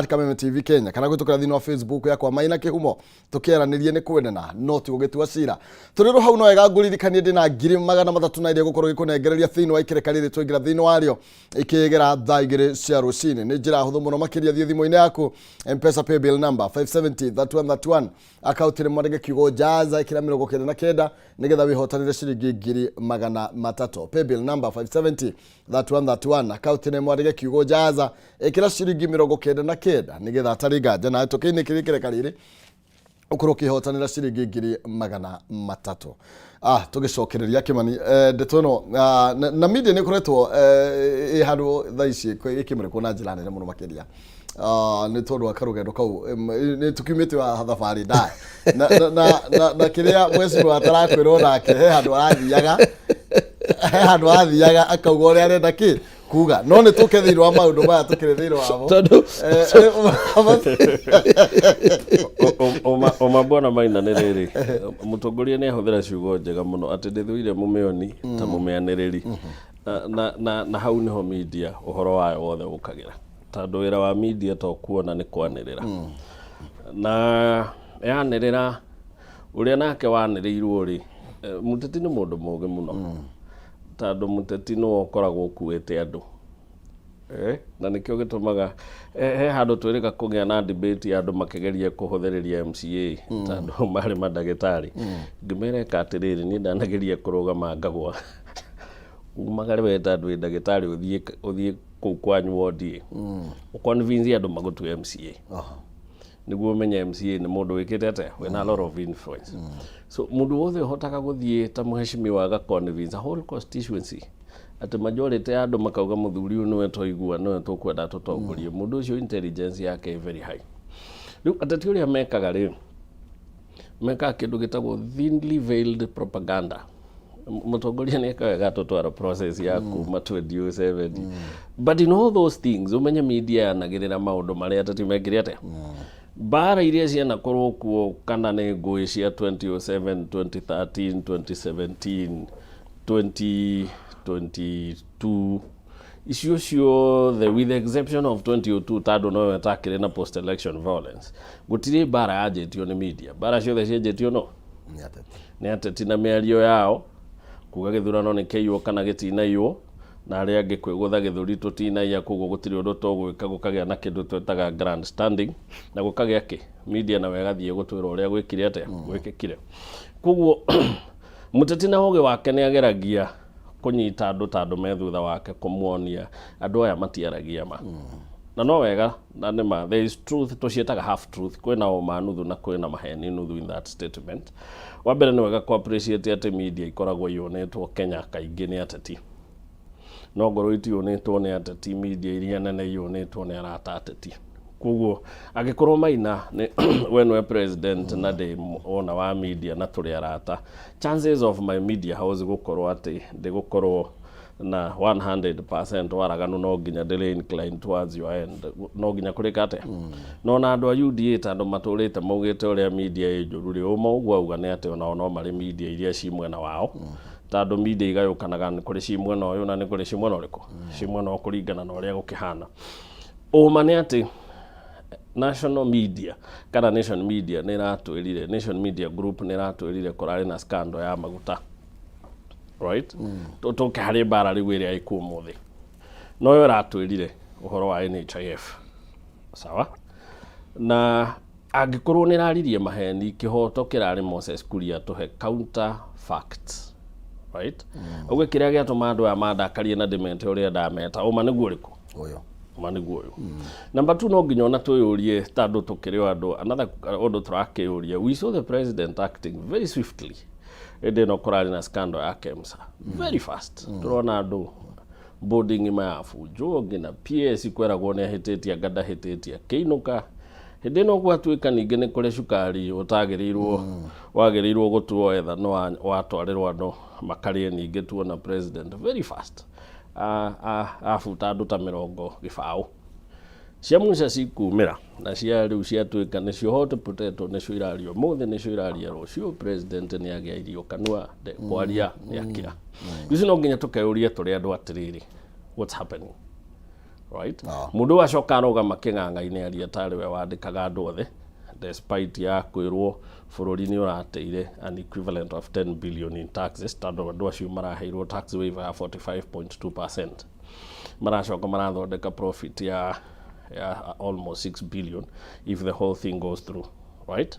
@KamemeTVKenya, kana kũhĩtũkĩra thĩinĩ wa Facebook yakwa Maina Kĩhumo, tũkĩaranĩrie. Nĩ kwendana no ti gũgĩtua cira. Tũrĩ ro hau no wega ngũririkanie ndĩna 300,000 na iria gũkorwo gĩkũnengereria thĩinĩ wa ikereka rĩrĩ twaingĩra thĩinĩ warĩo ikĩgera thaa 2 cia rũcinĩ. Nĩ njĩra hũthũ mũno makĩria, thiĩ thimũ-inĩ yaku, Mpesa paybill number 570 3131, akaunti nĩ mwandĩke kiugo jaza, ĩkĩra 99 nĩgetha wĩhotanĩre ciringi 300,000. Paybill number 570 3131, akaunti nĩ mwandĩke kiugo jaza, ĩkĩra ciringi 99 nĩgetha atarĩ nganja nawe tũkĩinĩ kĩrĩ rĩrĩ ũkorwo ũkĩhotanĩra ciringi 300,000. Tũgĩcokereria Kĩmani, ndeto ĩno na media nĩ ĩkoretwo ĩ handũ thaa ici ĩkĩmũrĩkwo na njĩra nene mũno makĩria. Nĩ tondũ wa karũgendo kau nĩ tũkiumĩte wa thabarĩ ndaya na kĩrĩa mwecimĩwa atarakwĩrwo nake he handũ arathiaga, he handũ arathiaga akauga ũrĩa arenda kĩ kuga, no nĩ tũke thĩinĩ wa maũndũ maya tũkĩrĩ thĩinĩ wamo. Tondũ Ũma bwana Maina nĩ rĩrĩ, mũtongoria nĩ ahũthĩra ciugo njega mũno atĩ ndĩthũire mũmĩoni ta mũmĩanĩrĩri, na hau nĩho media ũhoro wayo wothe ũkagĩra, tondũ wĩra wa media to kuona nĩ kwanĩrĩra na yanĩrĩra ũrĩa nake wanĩrĩirwo rĩ. Mũteti nĩ mũndũ mũgĩ mũno, tondũ mũteti nĩwe ũkoragwo ũkuĩte andũ. Na nĩkĩo gĩtũmaga he handũ twĩrĩga kũgĩa na debate ya andũ makĩgeria kũhũthĩrĩria MCA tondũ marĩ mandagĩtarĩ. Ngĩmera ĩka atĩrĩrĩ, niĩ ndanageria kũrũgama ngagwa, umagare we tondũ wĩ ndagĩtarĩ, ũthiĩ kũu kwanyu wondi ũconvince andũ magũtue MCA nĩguo ũmenye MCA nĩ mũndũ wĩkĩte atĩa, wĩna a lot of influence. So mũndũ wothe ũhotaga gũthiĩ ta mũheshimiwa aga convince a whole constituency atĩ majority ya andũ makauga mũthuri ũyũ nĩwe twaigua, nĩwe tũkwenda tũtongorie, mũndũ ũcio intelligence yake ĩ very high. Rĩu ateti ũrĩa mekaga rĩ, mekaga kĩndũ gĩtagwo thinly veiled propaganda. Mũtongoria nĩ eka wega tũtwara process ya kuma 2007, but in all those things ũmenye media yanagĩrĩra maũndũ marĩa ateti mekire atĩa, mbara iria cianakorwo kuo kana nĩ ngũĩ cia 2007, 2013, 2017, 2022, icio ciothe with the exception of 2002 tondũ noyo ĩtakĩrĩ na post election violence, gũtirĩ mbara yanjĩtio nĩ media. Mbara ciothe cianjĩtio no Nĩ ateti. Nĩ ateti na mĩario yao kuga gĩthurano nĩ kĩaiywo kana gĩtinaiywo, na arĩa angĩ kwĩgũtha gĩthũri, tũtinaiya, koguo gũtirĩ ũndũ tũgwĩka. Gũkagĩa na kĩndũ twĩtaga grandstanding na gũkagĩa kĩ media nayo ĩgathiĩ gũtwĩra ũrĩa gwĩkire atĩa, gwĩkĩkire. Koguo mũteti na ũgĩ wake nĩ ageragia kũnyita andũ ta andũ me thutha wake, kũmuonia andũ aya matiaragia ma na no wega na nĩ ma. There is truth, tũciĩtaga half truth, kwĩna ũma nuthu na kwĩna maheni nuthu in that statement. Wa mbere nĩ wega ku appreciate atĩ media ikoragwo iyũnĩtwo Kenya kaingĩ nĩ ateti, no ngorwo itiũnĩtwo nĩ ateti, media iria nene iyũnĩtwo nĩ arata ateti. Koguo angĩkorwo Maina nĩ we nĩwe president na ndĩ owner wa media na tũrĩ arata, chances of my media house gũkorwo atĩ ndĩgũkorwo na 100% waraganu, no nginya ndĩrĩ inclined towards your end, no nginya kũrĩka atĩa. No na andũ a UDA tondũ matũrĩte maugĩte ũrĩa media ĩ njũru rĩ, ũma ũguo auga nĩ atĩ onao no marĩ media iria ci mwena wao, tondũ media igayũkanaga, nĩ kũrĩ ci mwena ũyũ na nĩ kũrĩ ci mwena ũrĩkũ, ci mwena ũyũ, kũringana na ũrĩa gũkĩhana. Ũma nĩ atĩ national media kana Nation Media nĩ ĩratwĩrire, Nation Media Group nĩ ĩratwĩrire kũrarĩ na scandal ya maguta, right? Tũke harĩ mbara rĩu ĩrĩa ĩkuo ũmũthĩ, no yo ĩratwĩrire ũhoro wa NHIF, sawa? Na angĩkorwo nĩ ĩraririe maheni, kĩhoto kĩrarĩ Moses Kuria tũhe counter facts, right? Ũguo kĩrĩa gĩatũma andũ aya mandakarie na ndĩmete ũrĩa ndameta, ũma nĩguo ũrĩkũ? Ũyũ. Ũma nĩguo ũyũ. Number two, no nginya ona twĩyũrie tondũ tũkĩrĩ o andũ, another ũndũ tũrakĩyũria, we saw the president acting very swiftly hĩndĩ ĩno kũrarĩ na scandal ya KEMSA, very fast. Tũrona andũ boarding ng'ima yabunjwo, nginya PS kweragwo nĩ ahĩtĩtie, anga ndahĩtĩtie, akĩinũka. Hĩndĩ ĩno gwatuĩka ningĩ nĩ kũrĩ cukari ũtagĩrĩirwo wagĩrĩirwo gũtuo etha no watwarĩrwo andũ makarĩe, ningĩ tuona president very fast abuta andũ ta 20. Cia Musa cikumĩra na cia rĩu ciatuĩka nĩcio hot potato, nĩcio irario ũmũthĩ, nĩcio iraria rũciũ. President nĩ agĩa irio kanua kwaria nĩ akira. Ici no nginya tũkeyũria tũrĩ andũ atĩrĩrĩ, what's happening, right? Mũndũ ũyũ acoka arũgama kĩng'ang'a-inĩ aria tarĩ we wandĩkaga andũ othe, despite ya kwĩrwo bũrũri nĩ ũrateire an equivalent of 10 billion in taxes, tondũ andũ acio maraheirwo tax waiver ya 45.2%, maracoka marathondeka profit ya almost 6 billion if the whole thing goes through, right?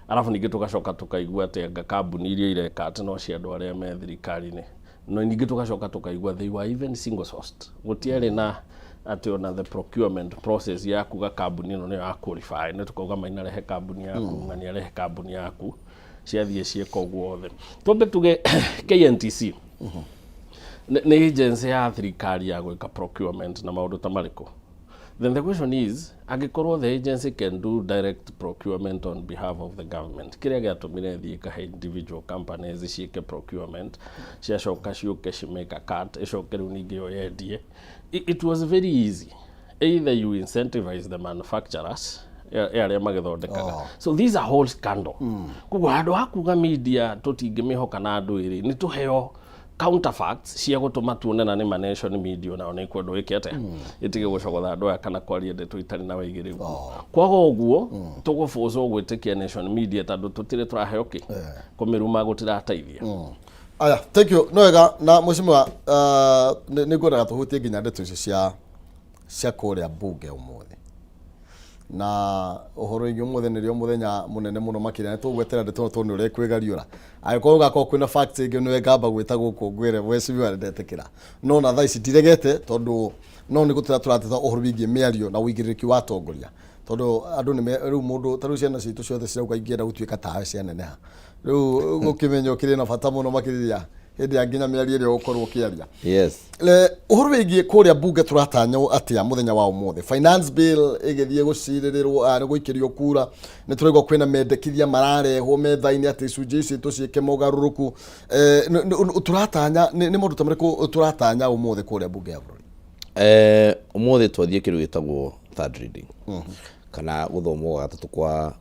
Arabu ningĩ tũgacoka tũkaigua atĩ anga kambuni iria ireka atĩ no cia andũ arĩa me thirikari-inĩ. No ningĩ tũgacoka tũkaigua they were even single sourced, gũtiarĩ na atĩ ona the procurement process ya kuga kambuni ĩno nĩyo ya qualify. Nĩ tũkauga Maina rehe kambuni yaku, ng'ani arehe kambuni yaku, ciathiĩ ciĩka ũguo othe. Twambe tuge KNTC nĩ agency ya thirikari ya gwĩka procurement na maũndũ ta marĩkũ. Then the question is, angĩkorwo the agency can do direct procurement on behalf of the government, kĩrĩa gĩatũmire thiĩ ĩkahe individual companies ciĩke procurement, ciacoka ciũke cimake a cut, ĩcoke rĩu ningĩ yo yendie? It was very easy. Either you incentivize the manufacturers ya arĩa magĩthondekaga. So this is a whole scandal. Koguo handũ ha kuga media tũtingĩmĩhoka na andũ ĩrĩ, nĩ tũheo counterfacts cia gũtũma tuone na nĩ ma Nation Media onao nĩ kwendwo ĩke atĩa, ĩtige gũcogotha andũ aya kana kwaria ndeto itarĩ na waigĩrĩru. Kwaga ũguo tũgũbũcwo gwĩtĩkia Nation Media, tondũ tũtirĩ tũraheo kĩ kũmĩruma gũtirateithia. Aya, thank you. No wega na mheshimiwa, nĩ ngwendaga tũhutie nginya ndeto icio cia kũrĩa mbunge ũmũthĩ na ũhoro wĩgiĩ ũmũthĩ nĩrĩo mũthenya mũnene mũno makĩria. Nĩ tũgwetera ndeto ĩno tondũ nĩ ũrekwĩgariũra. Angĩkorwo gũgakorwo kwĩna facts ĩngĩ, nĩwe ngamba gwĩta gũkũ ngwĩre mheshimiwa nĩ ndetĩkĩra, no na thaa ici ndiregete, tondũ no nĩ gũteta tũrateta ũhoro wĩgiĩ mĩario na ũigĩrĩrĩki wa atongoria, tondũ andũ nĩ rĩu mũndũ ta rĩu ciana citũ ciothe cirauga ingĩenda gũtuĩka tawe cianeneha. Rĩu gũkĩmenya ũkĩrĩ na bata mũno makĩria hĩndĩ ya nginya mĩario ĩrĩa ũgũkorwo ũkĩaria. Le, ũhoro wĩgiĩ kũrĩa mbunge, tũratanywo atĩa mũthenya wa ũmũthĩ? Finance bill ĩgĩthiĩ gũcirĩrĩrwo, nĩ gũikĩrio kura. Nĩ tũraigua kwĩna mendekithia mararehwo metha-inĩ atĩ icunjĩ ici tũciĩke mogarũrũku. Tũratanya nĩ maũndũ ta marĩkũ tũratanya ũmũthĩ kũrĩa mbunge ya bũrũri? Ũmũthĩ twathiĩ kĩndũ gĩtagwo third reading, kana gũthomwo gwa gatatũ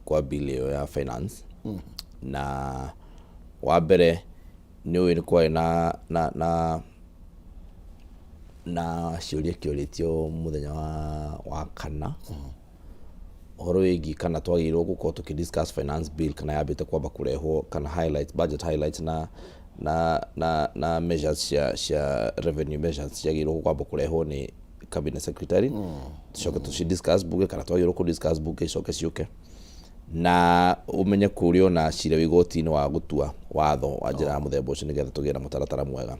kwa bill ĩyo ya finance. Na wa mbere nĩ ũĩ nĩ kwarĩ na ciũria kĩũrĩtio mũthenya wa kana ũhoro wĩgiĩ kana twagĩrĩirwo gũkorwo tũkĩ discuss finance bill kana yambĩte kwamba kũrehwo, kana highlights, budget highlights na measures cia revenue measures ciagĩrĩirwo kwamba kũrehwo nĩ cabinet secretary, tucoke tũci discuss bunge, kana twagĩrĩirwo kũ discuss bunge icoke ciũke. Na ũmenye kũrĩ ona cira wĩ igoti-inĩ wa gũtua watho wa njĩra ya mũthemba ũcio, nĩgetha tũgĩe na mũtaratara mwega.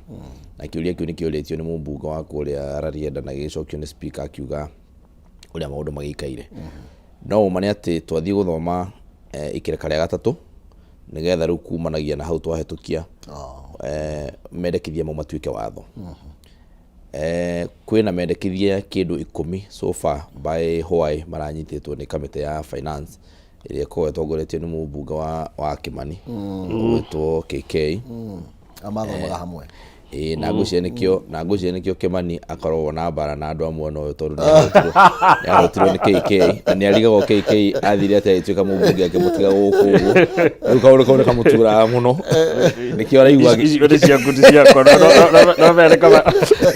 Na kĩũria kĩu nĩ kĩũrĩtio nĩ mũmbunge wa kũrĩa Rarienda na gĩgĩcokio nĩ speaker akiuga ũrĩa maũndũ magĩikaire. No ũma nĩ atĩ twathiĩ gũthoma ikereka rĩa gatatũ, nĩgetha rĩu kumanagia na hau twahĩtũkia mendekithia mau matuĩke watho. Kwĩna mendekithia kĩndũ 10 so far by why maranyitĩtwo nĩ kamĩtĩ ya finance ĩrĩa ĩkoragwo ĩtongoretio nĩ mũmbunge wa Kĩmani ũgwĩtwo KK. Amathomaga hamwe. Ĩĩ, na ngwĩciria nĩkĩo Kĩmani akoragwo na mbara na andũ a mwena ũyũ, tondũ nĩ ahotirwo nĩ KK na nĩ arigagwo KK athire atĩ agĩtuĩka mũmbunge akĩmũtiga gũkũ ũguo. Rĩu kaũndũ kau nĩ kamũturaga mũno, nĩkĩo araigua. Icio nĩ ciaku, ti ciakwa. No mene nĩ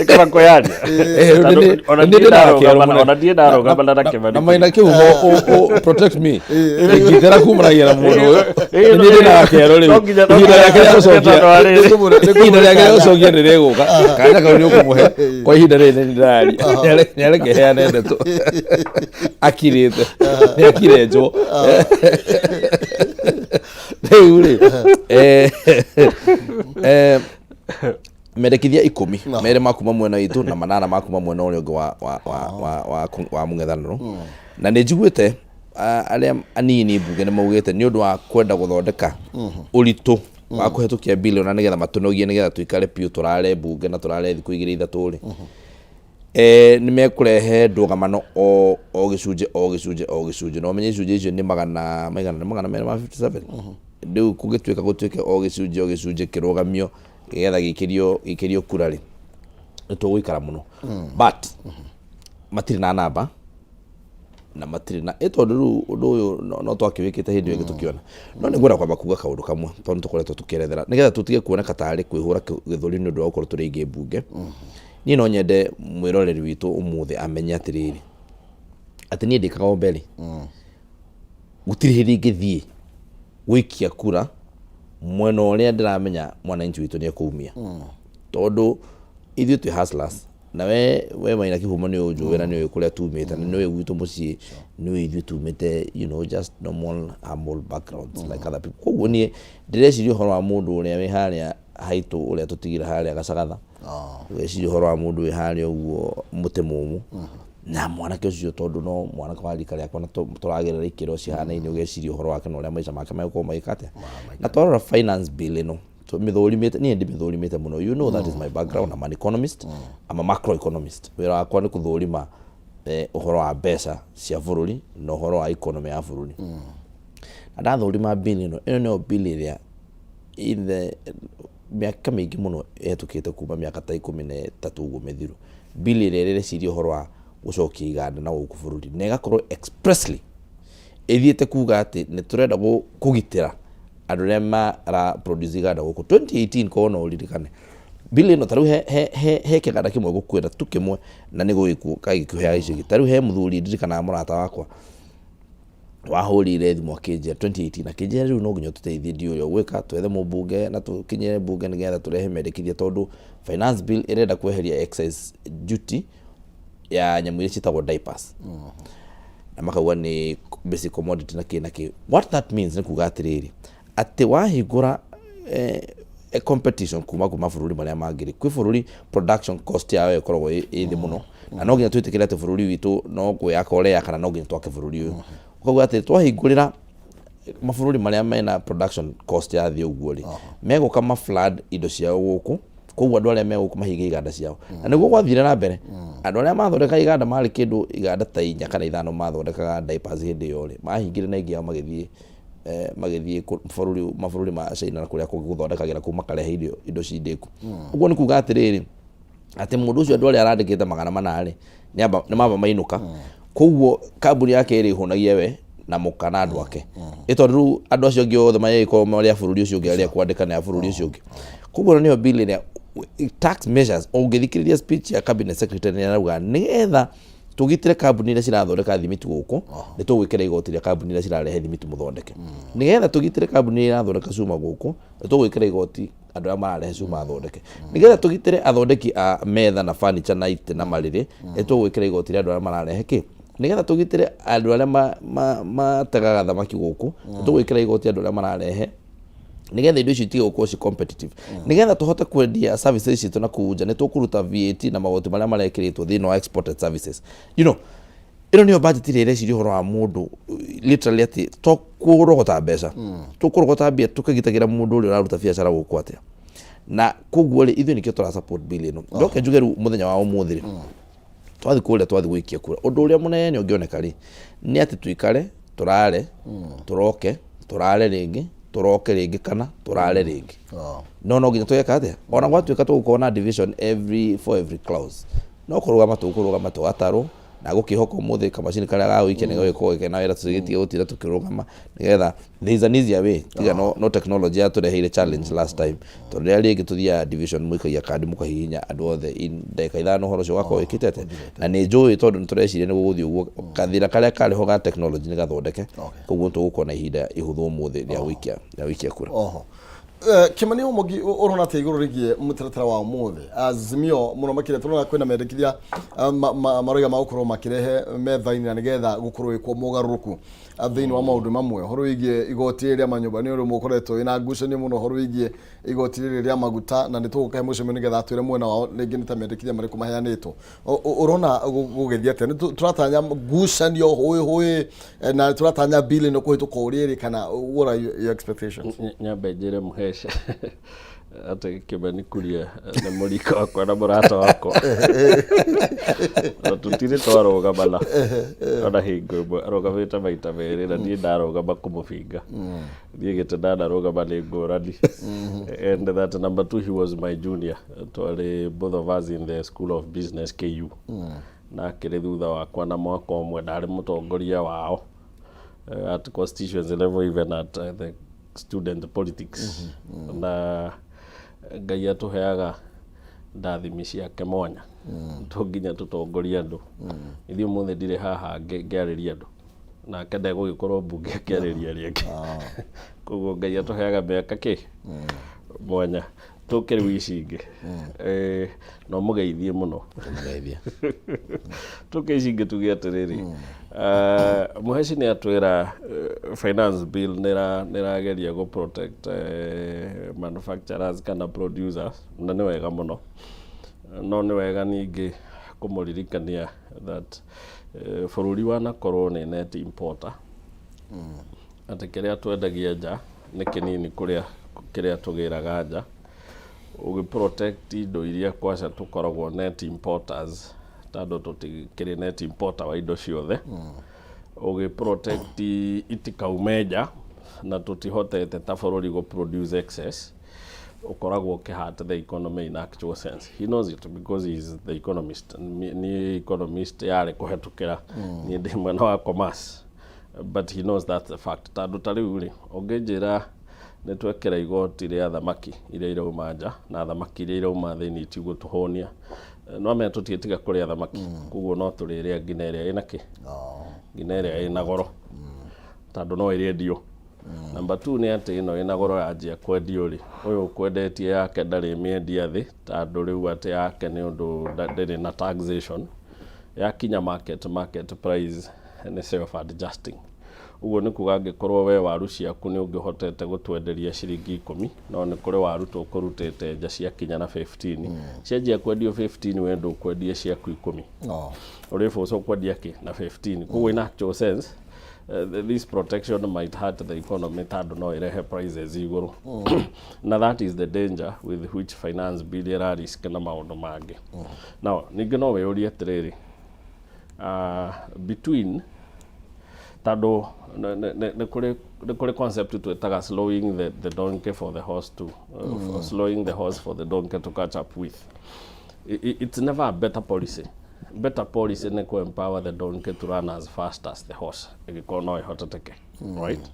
kaba kwĩyaria. Rĩu Ona nĩ niĩ ndĩ na kĩero ndarũgama mũno. Ona niĩ ndarũgama na Kĩmani. Na maina kĩhumo protect me ngitĩra kumanagia na mũndũ ũyũ. Nĩ niĩ ndĩ na kĩero rĩu. No Ihinda nginya rĩake rĩa gũcokia, ihinda rĩake rĩa gũcokia nĩ rĩgũka. Kanya kau nĩ ũkũmũhe. Kwa ihinda rĩrĩ nĩ ndĩraria, nĩ areke heane ndeto akirĩte, nĩ akirenjwo rĩu rĩ. Mendekithia 10, 2 ma kuma mwena witũ na 8 ma kuma mwena ũrĩa ũngĩ wa mũng'ethanĩro. Na nĩ njiguĩte arĩa anini mbunge nĩ maugĩte nĩ ũndũ wa kwenda gũthondeka ũritũ wa kũhetũkia bill na nĩgetha matũnogie, nĩgetha tũikare biũ tũrare mbunge na tũrare thikũ 2 3 rĩ, nĩ mekũrehe ndũgamano o gĩcunjĩ o gĩcunjĩ o gĩcunjĩ. Na ũmenye icunjĩ icio nĩ magana maigana, nĩ 257. Rĩu kũngĩtuĩka gũtuĩke o gĩcunjĩ o gĩcunjĩ kĩrũgamio nĩgetha gĩikĩrio kura rĩ, nĩ tũgũikara mũno. But matirĩ na namba. Na matirĩ na ĩ tondũ rĩu ũndũ ũyũ no twakĩwĩkĩte hĩndĩ ĩyo ĩngĩ tũkĩona. No nĩ ngwenda kwamba kuga kaũndũ kamwe tondũ nĩ tũkoretwo tũkĩerethera nĩgetha tũtige kuoneka tarĩ kwĩhũra gĩthũri nĩ ũndũ wa gũkorwo tũrĩ aingĩ mbunge. Niĩ no nyende mwĩroreri witũ ũmũthĩ amenye atĩrĩrĩ, atĩ niĩ ndĩ Kagombe rĩ, gũtirĩ hĩndĩ ingĩthiĩ gũikia kura mwena ũrĩa ndĩramenya mwananchi witũ nĩ ekũumia, tondũ ithuĩ twĩ hustlers. Na we Maina Kĩhumo nĩ ũnjũĩ na nĩ ũĩ kũrĩa tumĩte na nĩ ũĩ gwitũ mũciĩ, nĩ ũĩ ithuĩ tumĩte just normal humble backgrounds like other people. Koguo niĩ ndĩreciria ũhoro wa mũndũ ũrĩa wĩ harĩa haitũ, ũrĩa tũtigire harĩa Gacagatha, ũgeciria ũhoro wa mũndũ wĩ harĩa ũguo mũtĩ mũmũ na mwanake ũcio, tondũ no mwanake wa rika rĩakwa na tũragerera ikĩro cihanaine, ũgeciria ũhoro wake na ũrĩa maica make megũkorwo magĩka atĩa. Na twarora finance bill ĩno tũmĩthũrimĩte, niĩ ndimĩthũrimĩte mũno. You know that is my background. I'm an economist, I'm a macro economist. Wĩra wakwa nĩ kũthũrima ũhoro wa mbeca cia bũrũri na ũhoro wa economy ya bũrũri. Na ndathũrima bill ĩno, ĩno nĩyo bill ĩrĩa in the mĩaka mĩingĩ mũno ĩhetũkĩte, kuma mĩaka ta 13 ũguo mĩthiru, bill ĩrĩa ĩreciria ũhoro wa gũcokia iganda na gũkũ bũrũri na ĩgakorwo expressly ĩthiĩte kuga atĩ nĩ tũrenda kũgitĩra andũ arĩa mara produce iganda gũkũ. 2018 korwo no ũririkane bill ĩno, ta rĩu he kĩganda kĩmwe gũkwĩra tu kĩmwe na nĩ gũgĩkuo gagĩkũheaga icio ingĩ. Ta rĩu he mũthuri ndirikanaga, mũrata wakwa wahũrire thimũ akĩnjĩra 2018, akĩnjĩra rĩu no nginya ũtũteithie, ndiũ ũrĩa ũgwĩka, twethe mũmbunge na tũkinyĩre mbunge nĩgetha tũrehe mendekithia, tondũ finance bill ĩrenda kweheria excise duty ya nyamũ iria ciĩtagwo diapers na makauga nĩ basic commodity na kĩ na kĩ. What that means nĩ kuga atĩrĩrĩ, atĩ wahingũra competition kuma kwĩ mabũrũri marĩa mangĩ rĩ, kwĩ bũrũri production cost yao ĩkoragwo ĩ thĩ mũno, na no nginya twĩtĩkĩre atĩ bũrũri witũ no kwĩyaka ũreyaka na no nginya twake bũrũri ũyũ. Ũkauga atĩ twahingũrĩra mabũrũri marĩa mena production cost ya thĩ ũguo rĩ, megũka ma flood indo ciao gũkũ, koguo andũ arĩa megũkũ mahinge iganda ciao. Na nĩguo gwathire na mbere, andũ arĩa mathondekaga iganda marĩ kĩndũ iganda ta inya kana ithano mathondekaga diapers hĩndĩ ĩyo rĩ, mahingire na ingĩ yao magĩthiĩ bũrũri mabũrũri ma China na kũrĩa kũngĩ gũthondekagĩra kũu, makarehe indo ci ndĩku. Ũguo nĩ kuga atĩrĩrĩ, atĩ mũndũ ũcio andũ arĩa arandĩkĩte 400 rĩ, nĩ mamba mainũka, koguo kambuni yake ĩrĩhũnagia we na mũka na andũ ake, ĩ tondũ rĩu andũ acio angĩ othe magĩkorwo marĩ a bũrũri ũcio ũngĩ, arĩa kwandĩka nĩ a bũrũri ũcio ũngĩ. Koguo nĩyo bill ĩrĩa tax measures. Ũngĩthikĩrĩria speech ya cabinet secretary, nĩ arauga nĩgetha tũgitĩre kambuni iria cirathondeka thimiti gũkũ, nĩ tũgwĩkĩra igoti rĩa kambuni iria cirarehe thimiti mũthondeke. Nĩgetha tũgitĩre kambuni iria irathondeka cuma gũkũ, nĩ tũgwĩkĩra igoti andũ arĩa mararehe cuma athondeke. Nĩgetha tũgitĩre athondeki a metha na furniture na itĩ na marĩrĩ, nĩ tũgwĩkĩra igoti rĩa andũ arĩa mararehe kĩ. Nĩgetha tũgitĩre andũ arĩa mategaga thamaki gũkũ, nĩ tũgwĩkĩra igoti andũ arĩa mararehe, nĩgetha indo icio itige gũkorwo ci competitive. Nĩgetha tũhote kwendia services citũ na kũu nja, nĩ tũkũruta VAT na magoti marĩa marekĩrĩtwo thĩinĩ wa exported services. Ĩno nĩyo budget ĩrĩa ĩreciria ũhoro wa mũndũ literally, atĩ to kũrogota mbeca, tũkũrogota mbia tũkĩgitagĩra mũndũ ũrĩa ũraruta biacara gũkũ atĩa. Na koguo rĩ, ithuĩ nĩkĩo tũra support bill ĩno. Ndoke njuge rĩu mũthenya wa ũmũthĩ rĩ, twathi kũrĩa, twathi gũikia kura, ũndũ ũrĩa mũnene ũngĩoneka rĩ, nĩ atĩ tuikare tũrare, tũroke tũrare rĩngĩ, tũroke rĩngĩ kana tũrare rĩngĩ. No nginya tũgeka atĩa, ona gwatuĩka tũgũkorwo na division every for every clause, no kũrũgama tũkũrũgama tũgatarwo na gũkĩhoka ũmũthĩ kamacini karĩa ga gũikia nĩ gagĩkorwo kena wĩra, tũgĩtige gũtinda tũkĩrũgama, nĩgetha there is an easier way. Tiga no technology yatũreheire challenge last time, tondũ rĩrĩa rĩngĩ tũthiaga division, mũikagia kandi, mũkahihinya andũ othe in ndagĩka 5 ũhoro ũcio ũgakorwo wĩkĩte atĩa. Na nĩ njũĩ tondũ nĩ tũreciria nĩ gũgũthiĩ ũguo, gathĩna karĩa karĩ ho ga technology nĩ gathondeke, koguo tũgũkorwo na ihinda ihũthũ ũmũthĩ rĩa gũikia kura. Oho. Kimani Omogi, ũrona atĩa igũrũ rĩgiĩ mũtaratara wa ũmũthĩ Azimio mũno makĩria? Tũrona kwĩna mendekithia maroiga magũkorwo makĩrehe metha-inĩ na nĩgetha gũkorwo gwĩkwo mogarũrũku thĩinĩ wa maũndũ mamwe. Ũhoro wĩgiĩ igoti rĩrĩ rĩa manyũmba nĩ ũndũ mũkoretwo wĩna ngucanio mũno, ũhoro wĩgiĩ igoti rĩrĩ rĩa maguta, na nĩ tũgũkahe mũcemanio nĩgetha atwĩre mwena wao rĩngĩ nĩ ta mendekithia marĩkũ maheanĩtwo. Ũrona gũgĩthiĩ atĩa? Nĩ tũratanya ngucanio hũĩ hũĩ na tũratanya bill ĩno kũhĩtũka ũrĩa ĩrĩ, kana what are your expectations? Nyambe njĩre mũhece atĩ Kĩmani Kuria nĩ mũrika wakwa na mũrata wakwa, na tũtirĩ twarũgamana ona hingo ĩmwe. Arũgamĩte maita merĩ na niĩ ndarũgama kũmũbinga. Niĩ gĩtĩ ndanarũgama nĩ ngũrani. And that number two, he was my junior, twarĩ both of us in the school of business, KU. Na akĩrĩ thutha wakwa na mwaka ũmwe, ndarĩ mũtongoria wao at constituency level, even at the student politics. Na Ngai atũheaga ndathimi ciake mwanya, to nginya tũtongorie andũ. Ithuĩ ũmũthĩ ndirĩ haha ngĩarĩria andũ, nake ndegũgĩkorwo mbunge akĩarĩria arĩa angĩ. Koguo Ngai atũheaga mĩaka kĩ mwanya tũke rĩu ici ingĩ. No mũgeithie mũno. Ngeithia. Tũke ici ingĩ, tuge atĩrĩrĩ, Mũheci nĩ atwĩra finance bill nĩ ĩrageria gũ protect manufacturers kana producers, na nĩ wega mũno. No nĩ wega ningĩ kũmũririkania that bũrũri wanakorwo nĩ net importer, atĩ kĩrĩa twendagia nja nĩ kĩnini kũrĩa kĩrĩa tũgĩraga nja. Ũgĩ protect indo iria kwaca tũkoragwo net importers, tondũ tũtikĩrĩ net importer wa indo ciothe, ũgĩ protect itikaume nja na tũtihotete ta bũrũri gũ produce excess, ũkoragwo ũkĩhurt the economy in actual sense. He knows it because he is the economist. Ni economist yarĩ kũhetũkĩra, niĩ ndĩ mwena wa commerce, but he knows that's the fact. Tondũ ta rĩu rĩ, ũngĩnjĩra nĩ twekĩra igoti rĩa thamaki iria irauma nja na thamaki iria irauma thĩinĩ itigũtũhũnia, no menya tũtiĩtiga kũrĩa thamaki. Koguo no tũrĩrĩa nginya ĩrĩa ĩna kĩ, nginya ĩrĩa ĩna goro, tondũ no ĩrĩendio. Number two nĩ atĩ ĩno ĩna goro yanjia kwendio rĩ, ũyũ ũkwendetie yake ndarĩ mĩendia thĩ, tondũ rĩu atĩ yake nĩ ũndũ ndĩrĩ na taxation. Yakinya market price nĩ self adjusting. Ũguo nĩ kuga angĩkorwo we waru ciaku nĩ ũngĩhotete gũtwenderia ciringi 10, no nĩ kũrĩ waru tũkũrutĩte nja ciakinya na 15, cianjia kwendio 15, we ndũkwendia ciaku 10. Ũrĩbũca ũkwendia kĩ na 15. Koguo in actual sense, this protection might hurt the economy, tondũ no ĩrehe prices igũrũ, na that is the danger with which finance bill ĩra risk na maũndũ mangĩ. Now ningĩ no wĩyũrie atĩrĩrĩ, between, tondũ nĩ kũrĩ concept twĩtaga slowing the donkey for the horse to for slowing the horse for the donkey to catch up with. It's never a better policy. Better policy nĩ kũ empower the donkey to run as fast as the horse, ĩgĩkorwo no ĩhoteteke, right?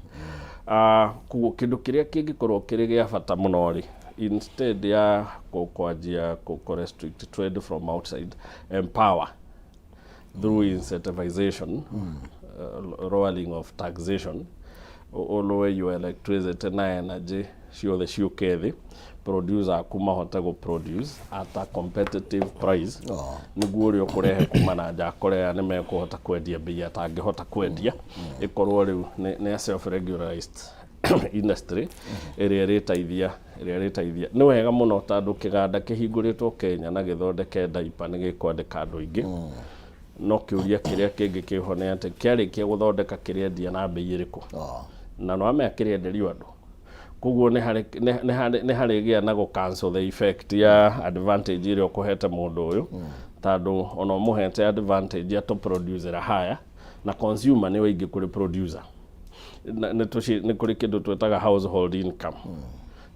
Koguo kĩndũ kĩrĩa kĩngĩkorwo kĩrĩ gĩa bata mũno rĩ, instead ya kwanjia kũ restrict trade from outside, empower through incentivization, lowering of taxation, lower your electricity na energy ciothe ciũke thĩ, producer aku mahote gũ produce at a competitive price, nĩguo ũrĩa ũkũrehe kuma na nja akorea nĩ mekũhota kwendia bei atangĩhota kwendia. Ĩkorwo rĩu nĩ a self regularized industry ĩrĩa ĩrĩteithia. Nĩ wega mũno, tondũ kĩganda kĩhingũrĩtwo Kenya na gĩthondeke diaper nĩ gĩkwandĩka andũ aingĩ. No kĩũria kĩrĩa kĩngĩ kĩho nĩ atĩ kĩarĩkia gũthondeka kĩrĩendia na bei ĩrĩkũ? Na no amenya kĩrĩenderio andũ. Koguo nĩ harĩgĩa na gũ cancel the effect ya advantage ĩrĩa ũkũhete mũndũ ũyũ, tondũ ona ũmũhete advantage ya to producer haya na consumer nĩ waingĩ kũrĩ producer. Nĩ kũrĩ kĩndũ twĩtaga household income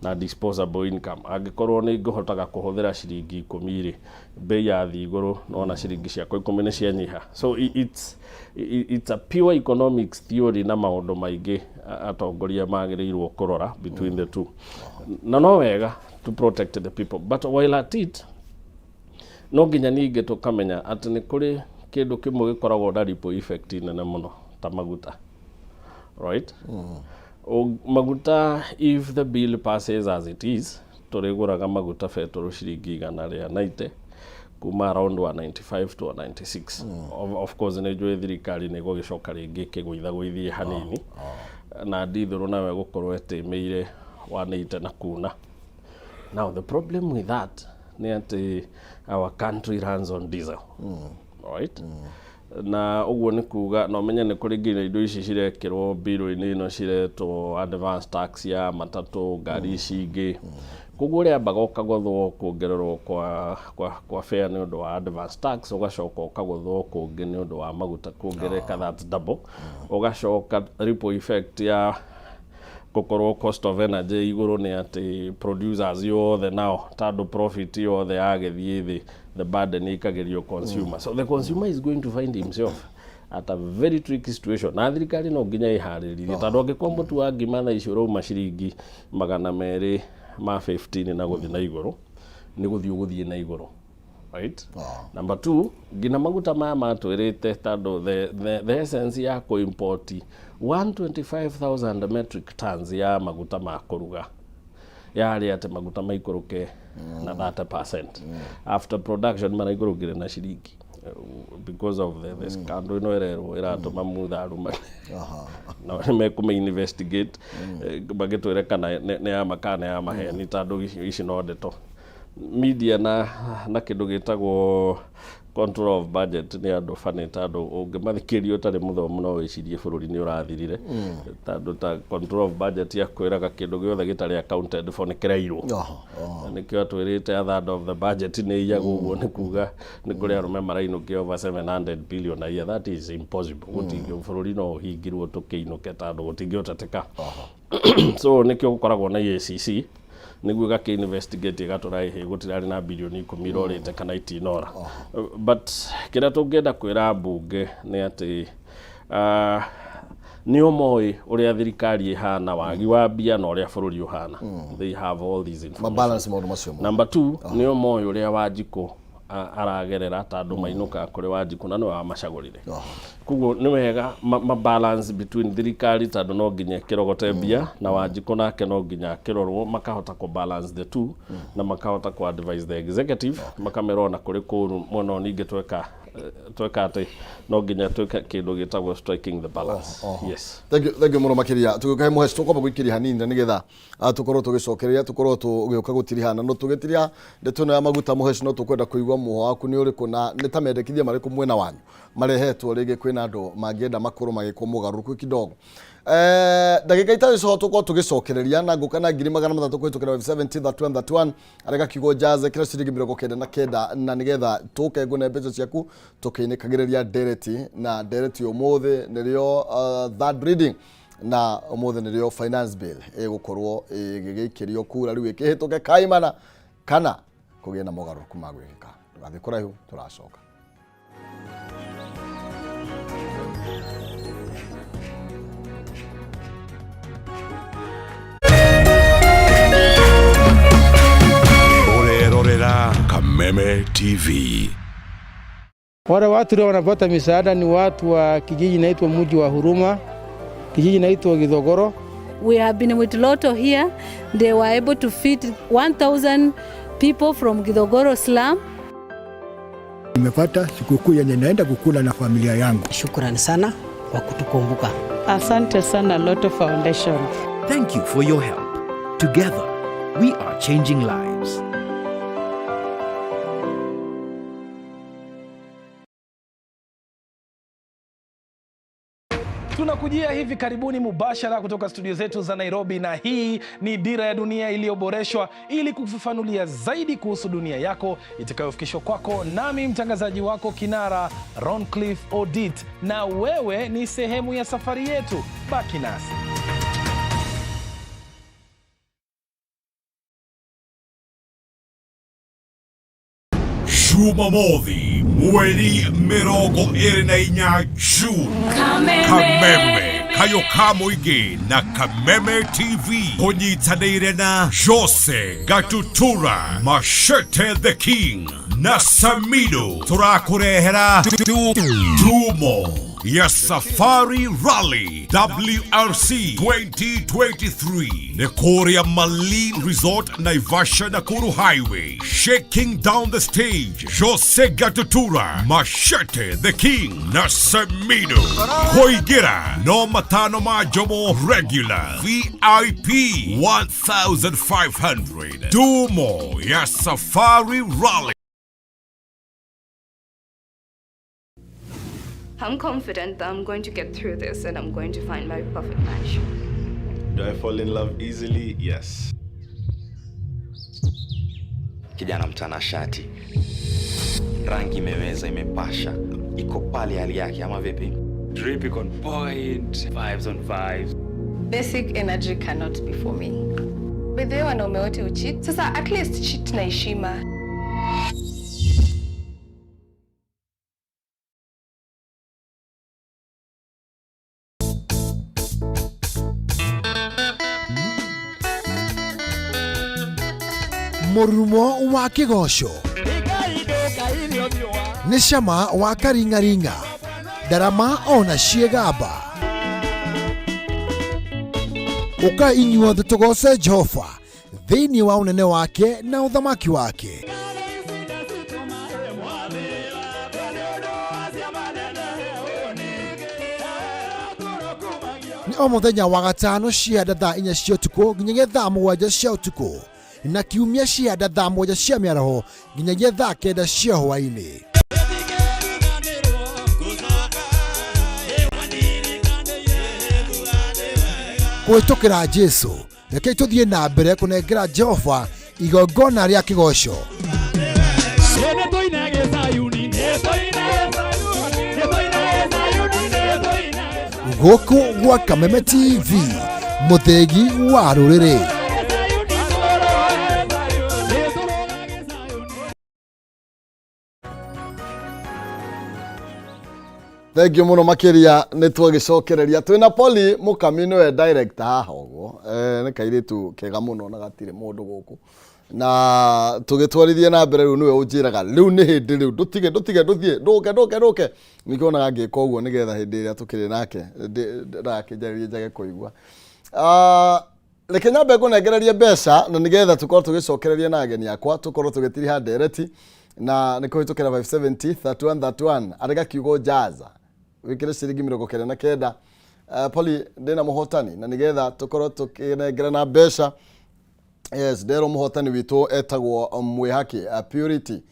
na disposable income. Angĩkorwo nĩ ngũhotaga kũhũthĩra ciringi 10 rĩ, bei yathiĩ igũrũ, nona ciringi ciakwa 10 nĩ cianyiha. So it's a pure economics theory na maũndũ maingĩ atongoria magĩrĩirwo kũrora between the two. Na no wega to protect the people, but while at it, no nginya ningĩ tũkamenya atĩ nĩ kũrĩ kĩndũ kĩmwe gĩkoragwo na ripple effect nene mũno ta maguta, right? Maguta, if the bill passes as it is, tũrĩgũraga maguta betũrũ ciringi 190 kuma around 195 to 196. Of course nĩ njũĩ thirikari nĩ ĩgũgĩcoka rĩngĩ ĩkĩgũithagũithie hanini, na ndithũrũ nayo ĩgũkorwo ĩtĩmĩire 180 na kuna. Now the problem with that nĩ atĩ our country runs on diesel, right? Na ũguo nĩ kuga na ũmenye nĩ kũrĩ nginya indo ici cirekĩrwo mbirũ-inĩ ĩno ciretwo advance tax ya matatũ, ngari ici ingĩ. Koguo ũrĩambaga ũkagũthwo kuongererwo kwa fare nĩ ũndũ wa advance tax, ũgacoka ũkagũthwo kũngĩ nĩ ũndũ wa maguta kuongerereka, that's double. Ũgacoka ripple effect ya Gũkorwo cost of energy igũrũ nĩ atĩ producers yothe nao, tondũ profit yothe yagĩthiĩ thĩ, the burden ĩikagĩrio consumer. So the consumer is going to find himself at a very tricky situation, na thirikari no nginya ĩharĩrĩrie, tondũ angĩkorwo mũtu wa ngima thaa ici ũrauma ciringi 215 na gũthiĩ na igũrũ, nĩ gũthiĩ ũgũthiĩ na igũrũ, right? Number two, nginya maguta maya matwĩrĩte, tondũ the essence ya kũ-import 125,000 metric tons ya maguta ma kũruga yarĩ atĩ maguta maikũrũke na 30%. After production maraikũrũkire na ciringi because of the scandal ĩno ĩrerwo ĩratũma mutharu na nĩ mekũmĩ investigate, magĩtwĩre kana nĩ ya ma kana nĩ ya maheni, tondũ ici no ndeto media na kĩndũ gĩtagwo control of budget nĩ andũ bani, tondũ ũngĩmathikĩrĩria ũtarĩ mũthomu no wĩcirie bũrũri nĩ ũrathirire, tondũ ta control of budget ya kwĩraga kĩndũ gĩothe gĩtarĩ accounted for nĩ kĩrairwo. Na nĩkĩo atwĩrĩte a third of the budget nĩ iyagwo. Ũguo nĩ kuga nĩ kũrĩ arũme marainũkia over 700 billion a year. That is impossible. Gũtingĩ, bũrũri no ũhingirwo tũkĩinũke, tondũ gũtingĩhoteteka. So nĩkĩo gũkoragwo na EACC, nĩguo ĩgakĩ investigate, ĩgatũra ĩhĩ gũtirarĩ na bilioni 10 irorĩte kana itinora. But kĩrĩa tũngĩenda kwĩra mbunge nĩ atĩ nĩo moĩ ũrĩa thirikari ĩhana, wagi wa mbia na ũrĩa bũrũri ũhana. They have all these information. Mabalance maũndũ macio mothe. Number two, nĩo moĩ ũrĩa Wanjikũ aragerera, tondũ mainũkaga kũrĩ Wanjikũ na nĩwe wamacagũrire. Koguo nĩ wega ma balance between thirikari, tondũ no nginya ĩkĩrogote mbia, na Wanjikũ nake no nginya akĩrorwo, makahota kũ balance the two, na makahota kũ advise the executive, makamera ona kũrĩ kũru mwena ũyũ ningĩ tweka atĩ no nginya twĩke kĩndũ gĩtagwo striking the balance. Yes. Thank you, thank you mũno makĩria. Tũgĩũka he mũheci, tũkwamba gũikĩria hanini na nĩgetha tũkorwo tũgĩcokereria, tũkorwo tũgĩũka gũtiriha na no tũgĩtiriha ndeto ĩno ya maguta. Mũheci, no tũkwenda kũigua mũho waku nĩ ũrĩkũ, na nĩ ta mendekithia marĩkũ mwena wanyu marehetwo rĩngĩ kwĩna andũ mangĩenda makorwo magĩkwo mũgarũrũku kidogo. Ndagĩka itarĩ coho tũkorwo tũgĩcokereria na ngũka na 300,000 kũhĩtũkĩra 70 31 31, arega kiugo jaze kĩra ciringi 99, na nĩgetha tũke ngũne mbeca ciaku tũkĩinĩkagĩrĩria ndereti. Na ndereti ũmũthĩ nĩrĩo third reading, na ũmũthĩ nĩrĩo finance bill ĩgũkorwo ĩgĩgĩikĩrio kura rĩu ĩkĩhĩtũke kaimana kana kũgĩe na mogarũrũku ma gwĩkĩka. Ndũgathiĩ kũraihu, tũracoka. Ũrerorera Kameme TV. Wale watu leo wanapata misaada ni watu wa kijiji inaitwa Mji wa Huruma, kijiji inaitwa Githogoro. We have been with Lotto here. They were able to feed 1,000 people from Githogoro slum. Nimepata sikukuu yenye naenda kukula na familia yangu. Shukrani sana kwa kutukumbuka. Asante sana, Lotto Foundation. Thank you for your help. Together, we are changing lives. Tunakujia hivi karibuni mubashara kutoka studio zetu za Nairobi, na hii ni Dira ya Dunia iliyoboreshwa ili kufafanulia zaidi kuhusu dunia yako, itakayofikishwa kwako nami mtangazaji wako kinara Roncliffe Odit, na wewe ni sehemu ya safari yetu. Baki nasi. Jumamothi mweri 24 June, Kameme kayo ka mũingĩ na Kameme TV kũnyitanĩire na Jose Gatutura, Machete the King na Samido, tũrakũrehera Tumo ya Safari Rally WRC 2023 nĩ kũrĩa Malin Resort, Naivasha, Nakuru Highway. Shaking down the stage, Jose Gatutura, Machete the King na Samido. Kũingĩra no 500 ma njomo regular, VIP 1500. Tumo ya Safari Rally. I'm confident that I'm going to get through this and I'm going to find my perfect match. Do I fall in love easily? Yes. Kijana mtanashati, rangi imeweza, imepasha, iko pale hali yake, ama vipi? Drip iko on point, vibes on vibes. Basic energy cannot be for me. By the way, wanaume wote ucheat. Sasa at least cheat na heshima. Mũrurumo wa kĩgoco nĩ cama wa karing'aring'a ndarama ona ciĩgamba ũka inyuothe tũgoce Jehova thĩinĩ wa ũnene wake na ũthamaki wake. Nĩ o mũthenya wa gatano cianda thaa 4 cia ũtukũ nginyagia thaa 7 cia ũtukũ na kiumia cianda thaa 7 cia mĩaraho nginyagia thaa 9 cia hwaĩ-inĩ. Kũhĩtũkĩra Jesu, rekei tũthiĩ na mbere kũnengera Jehova igongona rĩa kĩgoco. Gũkũ gwa Kameme TV, mũthĩgi wa rũrĩrĩ. Thank you muno makiria nĩ twagĩcokereria twĩna Polly Mũkami nĩwe director haha ũguo. Nĩ kairĩtu kega mũno na gatirĩ mũndũ gũkũ na tũgĩtwarithia na mbere rĩu nĩwe ũnjĩraga rĩu nĩ hĩndĩ rĩu ndũtige ndũtige ndũthiĩ ndũke ndũke ndũke nĩkĩo onaga ngĩka ũguo nĩgetha hĩndĩ ĩrĩa tũkĩrĩ nake ndagakĩnjarĩrie njage kũigua. Reke nyambe ngũnengererie mbeca na nĩgetha tũkorwo tũgĩcokereria na ageni akwa tũkorwo tũgĩtiriha ndereti na nĩ kũhĩtũkĩra 570 31 31 andĩka kiugo jaza wĩkĩre ciringi 99. Polly ndĩna mũhotani na nĩgetha tũkorwo tũkĩnengerana mbeca. Yes, ndero mũhotani witũ etagwo Mwĩhaki, Purity.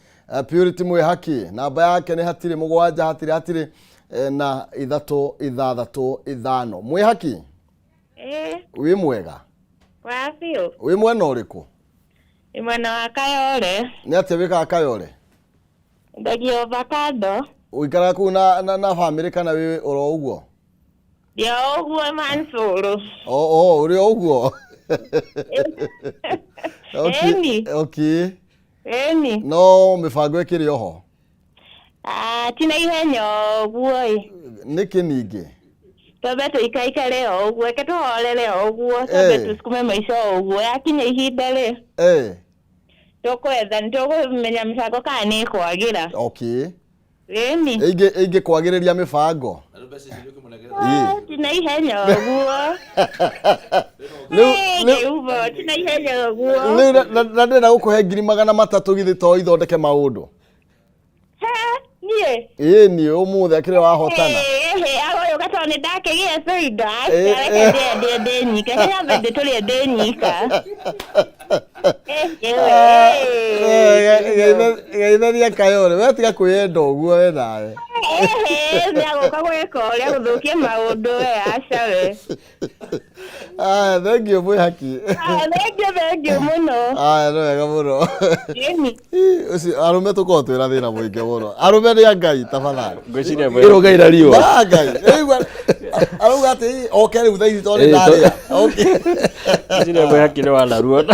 Purity Mwĩhaki, namba yake nĩ hatirĩ 7 hatirĩ hatirĩ na 3 6 5. Mwĩhaki? Wĩ mwega? Wa biũ. Wĩ mwena ũrĩkũ? Nĩ mwena wa Kayole. Nĩ atĩa wĩkaga Kayole? Ndengia avocado. Ũikaraga kũu na bamĩrĩ kana wĩ oro ũguo? Ndĩ o ũguo Mansuru. O ũrĩ o ũguo? Ĩni. Okay. Ĩni. No mĩbango ĩkĩrĩ oho? Ti na ihenya ũguo ĩ. Nĩkĩ ningĩ? Twambe tũikaikare o ũguo, reke tũhorere o ũguo, twambe tũsukume maica o ũguo, yakinya ihinda rĩ. Tũkwetha, nĩtũkũmenya mĩbango kana nĩ ĩkwagĩra. Okay. Ĩni. Ĩngĩkwagĩrĩria mĩbango? Ti na ihenya ũguo. Rĩu ti na ihenya ũguo. Rĩu na ndĩrenda gũkũhe 300,000 githĩ to ithondeke maũndũ? Niĩ? Ĩĩ niĩ ũmũthĩ akĩrĩ wahotana. Ũyũ gatoro nĩ ndakĩgĩa coinga. Reke ndĩe ndĩ nyika. Reke nyambe ndĩtũrĩe ndĩ nyika. Geithania Kayole, we tiga kwĩyenda ũguo we nawe. Nĩagũka gwĩka ũrĩa gũthũkia maũndũ we, aca we. Thank you Mwĩhaki. Thank you, thank you mũno. Aya, nĩ wega mũno. Ũcio arũme tũkoragwo twĩna thĩna mũingĩ mũno. Arũme nĩ a Ngai tafadhali. Ngwĩciria Ĩrũngai na riũa. Ba Ngai. Rĩu arauga atĩ oke rĩu thaa ici tondũ nĩ ndarĩa. Okay. Ngwĩciria Mwĩhaki nĩ wanaruo.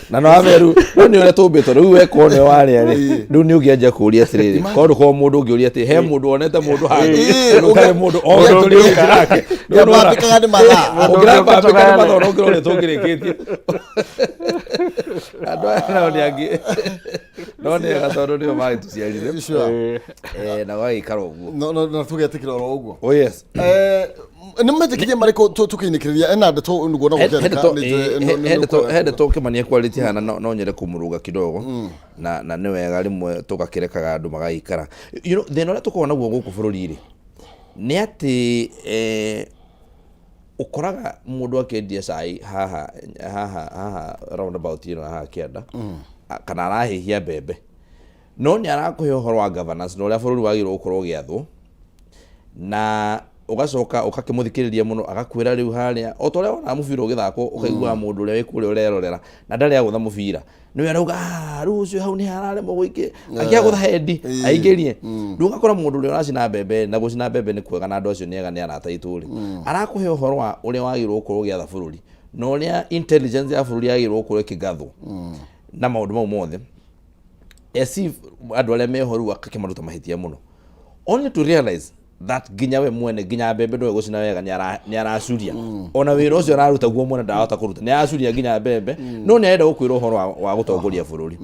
Na no ameru, no nĩ ũrĩa tũmbĩtwo rĩu wekwo nĩwe warĩa rĩ, rĩu nĩ ũngĩanjia kũũria atĩrĩrĩ, korwo ndũkorwo mũndũ ũngĩũria atĩ he mũndũ wonete mũndũ handũ, ũtarĩ mũndũ oke tũrĩe nake. Ngĩambambĩkaga nĩ mathaa. Ũngĩrambambĩka nĩ mathaa ona ũngĩrora ũrĩa tũngĩrĩkĩtie. Andũ aya nao nĩ angĩ. No nĩ ega tondũ nĩo magĩtũciarire. Sure. Na gwagĩikara ũguo. No, no, na tũgetĩkĩra oro ũguo. Oh yes. Nĩ metĩkĩrie marĩkũ tũkĩinĩkĩrĩria ena ndeto nguona gũkĩandĩka nĩ njũĩ He ndeto ũkĩmania quality hana no nyende kũmũrũga kidogo na nĩ wega rĩmwe tũgakĩrekaga andũ magaikara. You know, thĩna ũrĩa tũkoragwo naguo gũkũ bũrũri-rĩ nĩ atĩ ũkoraga mũndũ akĩendia cai haha haha haha roundabout ĩno haha kĩanda kana arahĩhia mbembe no nĩ arakũhe ũhoro wa governance na ũrĩa bũrũri wagĩrĩirwo gũkorwo ũgĩathwo na Ũgacoka ũgakĩmũthikĩrĩria mũno, agakwĩra rĩu harĩa, o ta ũrĩa wonaga mũbira ũgĩthakwo, ũkaiguaga mũndũ ũrĩa wĩ kũrĩa ũrerorera na ndarĩ agũtha mũbira, nĩwe arauga, "Ah, rĩu ũcio hau nĩ hararemwo gũikia, akĩagũtha hendi aingĩrie." Rĩu ũgakora mũndũ ũrĩa ũracina mbembe, na gũcina mbembe nĩ kwega na andũ acio nĩ ega, nĩ arata aitũ rĩ, arakũhe ũhoro wa ũrĩa wagĩrĩirwo gũkorwo ũgĩatha bũrũri na ũrĩa intelligence ya bũrũri yagĩrĩirwo gũkorwo ĩkĩgathwo na maũndũ mau mothe, as if andũ arĩa meho rĩu akĩmaruta mahĩtia mũno, only to realize that nginya we mwene, nginya mbembe ndoĩ gũcina wega, nĩ aracuria. Ona wĩra ũcio araruta guo mwene ndarahota kũruta, nĩ aracuria nginya mbembe, no nĩ arenda gũkwĩra ũhoro wa gũtongoria bũrũri.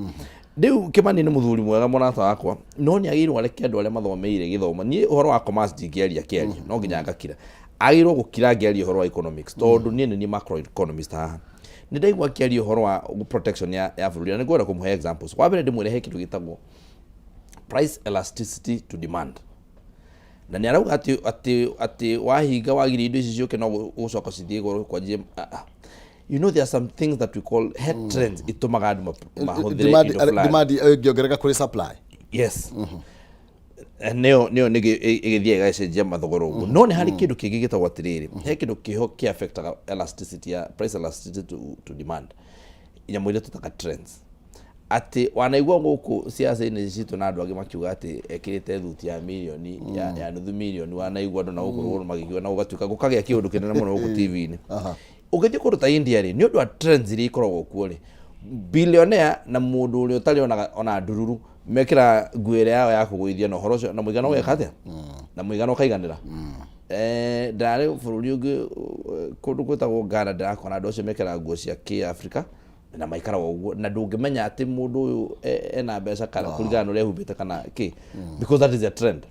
Rĩu Kĩmani nĩ mũthuri mwega, mũrata wakwa, no nĩ agĩrĩirwo areke andũ arĩa mathomeire gĩthomo. Niĩ ũhoro wa commerce ndingĩaria kĩaria, no nginya ngakira. Agĩrĩirwo gũkira ngĩaria ũhoro wa economics, tondũ niĩ nĩ niĩ macroeconomist haha. Nĩ ndaigua akĩaria ũhoro wa protection ya bũrũri, na nĩ ngwenda kũmũhe examples. Wa mbere ndĩmwĩre he kĩndũ gĩtagwo price elasticity to demand, na nĩ arauga atĩ wahinga wagiria indo ici ciũke, no gũcoka cithiĩ goro kwanjie. Ah, ah. You know, there are some things that we call head trends itũmaga andũ mahũthĩre Demand indo fulani. Demand ĩngĩongerereka kũrĩ supply. Yes. Nĩyo nĩgĩ ĩgĩthiĩ ĩgacenjia mathogora ũguo. No nĩ harĩ kĩndũ kĩngĩ gĩtagwo atĩrĩrĩ, he kĩndũ kĩho kĩ affectaga elasticity ya price elasticity to demand, nyamũ iria tũtaga trends, atĩ wanaigua gũkũ ciaca-inĩ citũ na andũ angĩ makiuga atĩ ekĩrĩte thuti ya mirioni ya nuthu mirioni. Wanaigua andũ na gũkũ rũgũrũ magĩkiuga na gũgatuĩka gũkagĩa kĩũndũ kĩnene mũno gũkũ TV-inĩ. Ũgĩthiĩ kũndũ ta India rĩ, nĩ ũndũ wa trends iria ikoragwo kuo rĩ, billionaire na mũndũ ũrĩa ũtarĩ ona ndururu mekĩra nguo ĩrĩa yao ya kũgũithia, na ũhoro ũcio na mũigana ũgeka atĩa, na mũigana ũkaiganĩra. Ndarĩ bũrũri ũngĩ, kũndũ gwĩtagwo Ghana, ndĩrakora andũ acio mekĩraga nguo cia kĩ-Africa na maikaraga ũguo, na ndũngĩmenya atĩ mũndũ ũyũ ena mbeca kana kũringana na ũrĩa ehumbĩte kana kĩ, because that is a trend.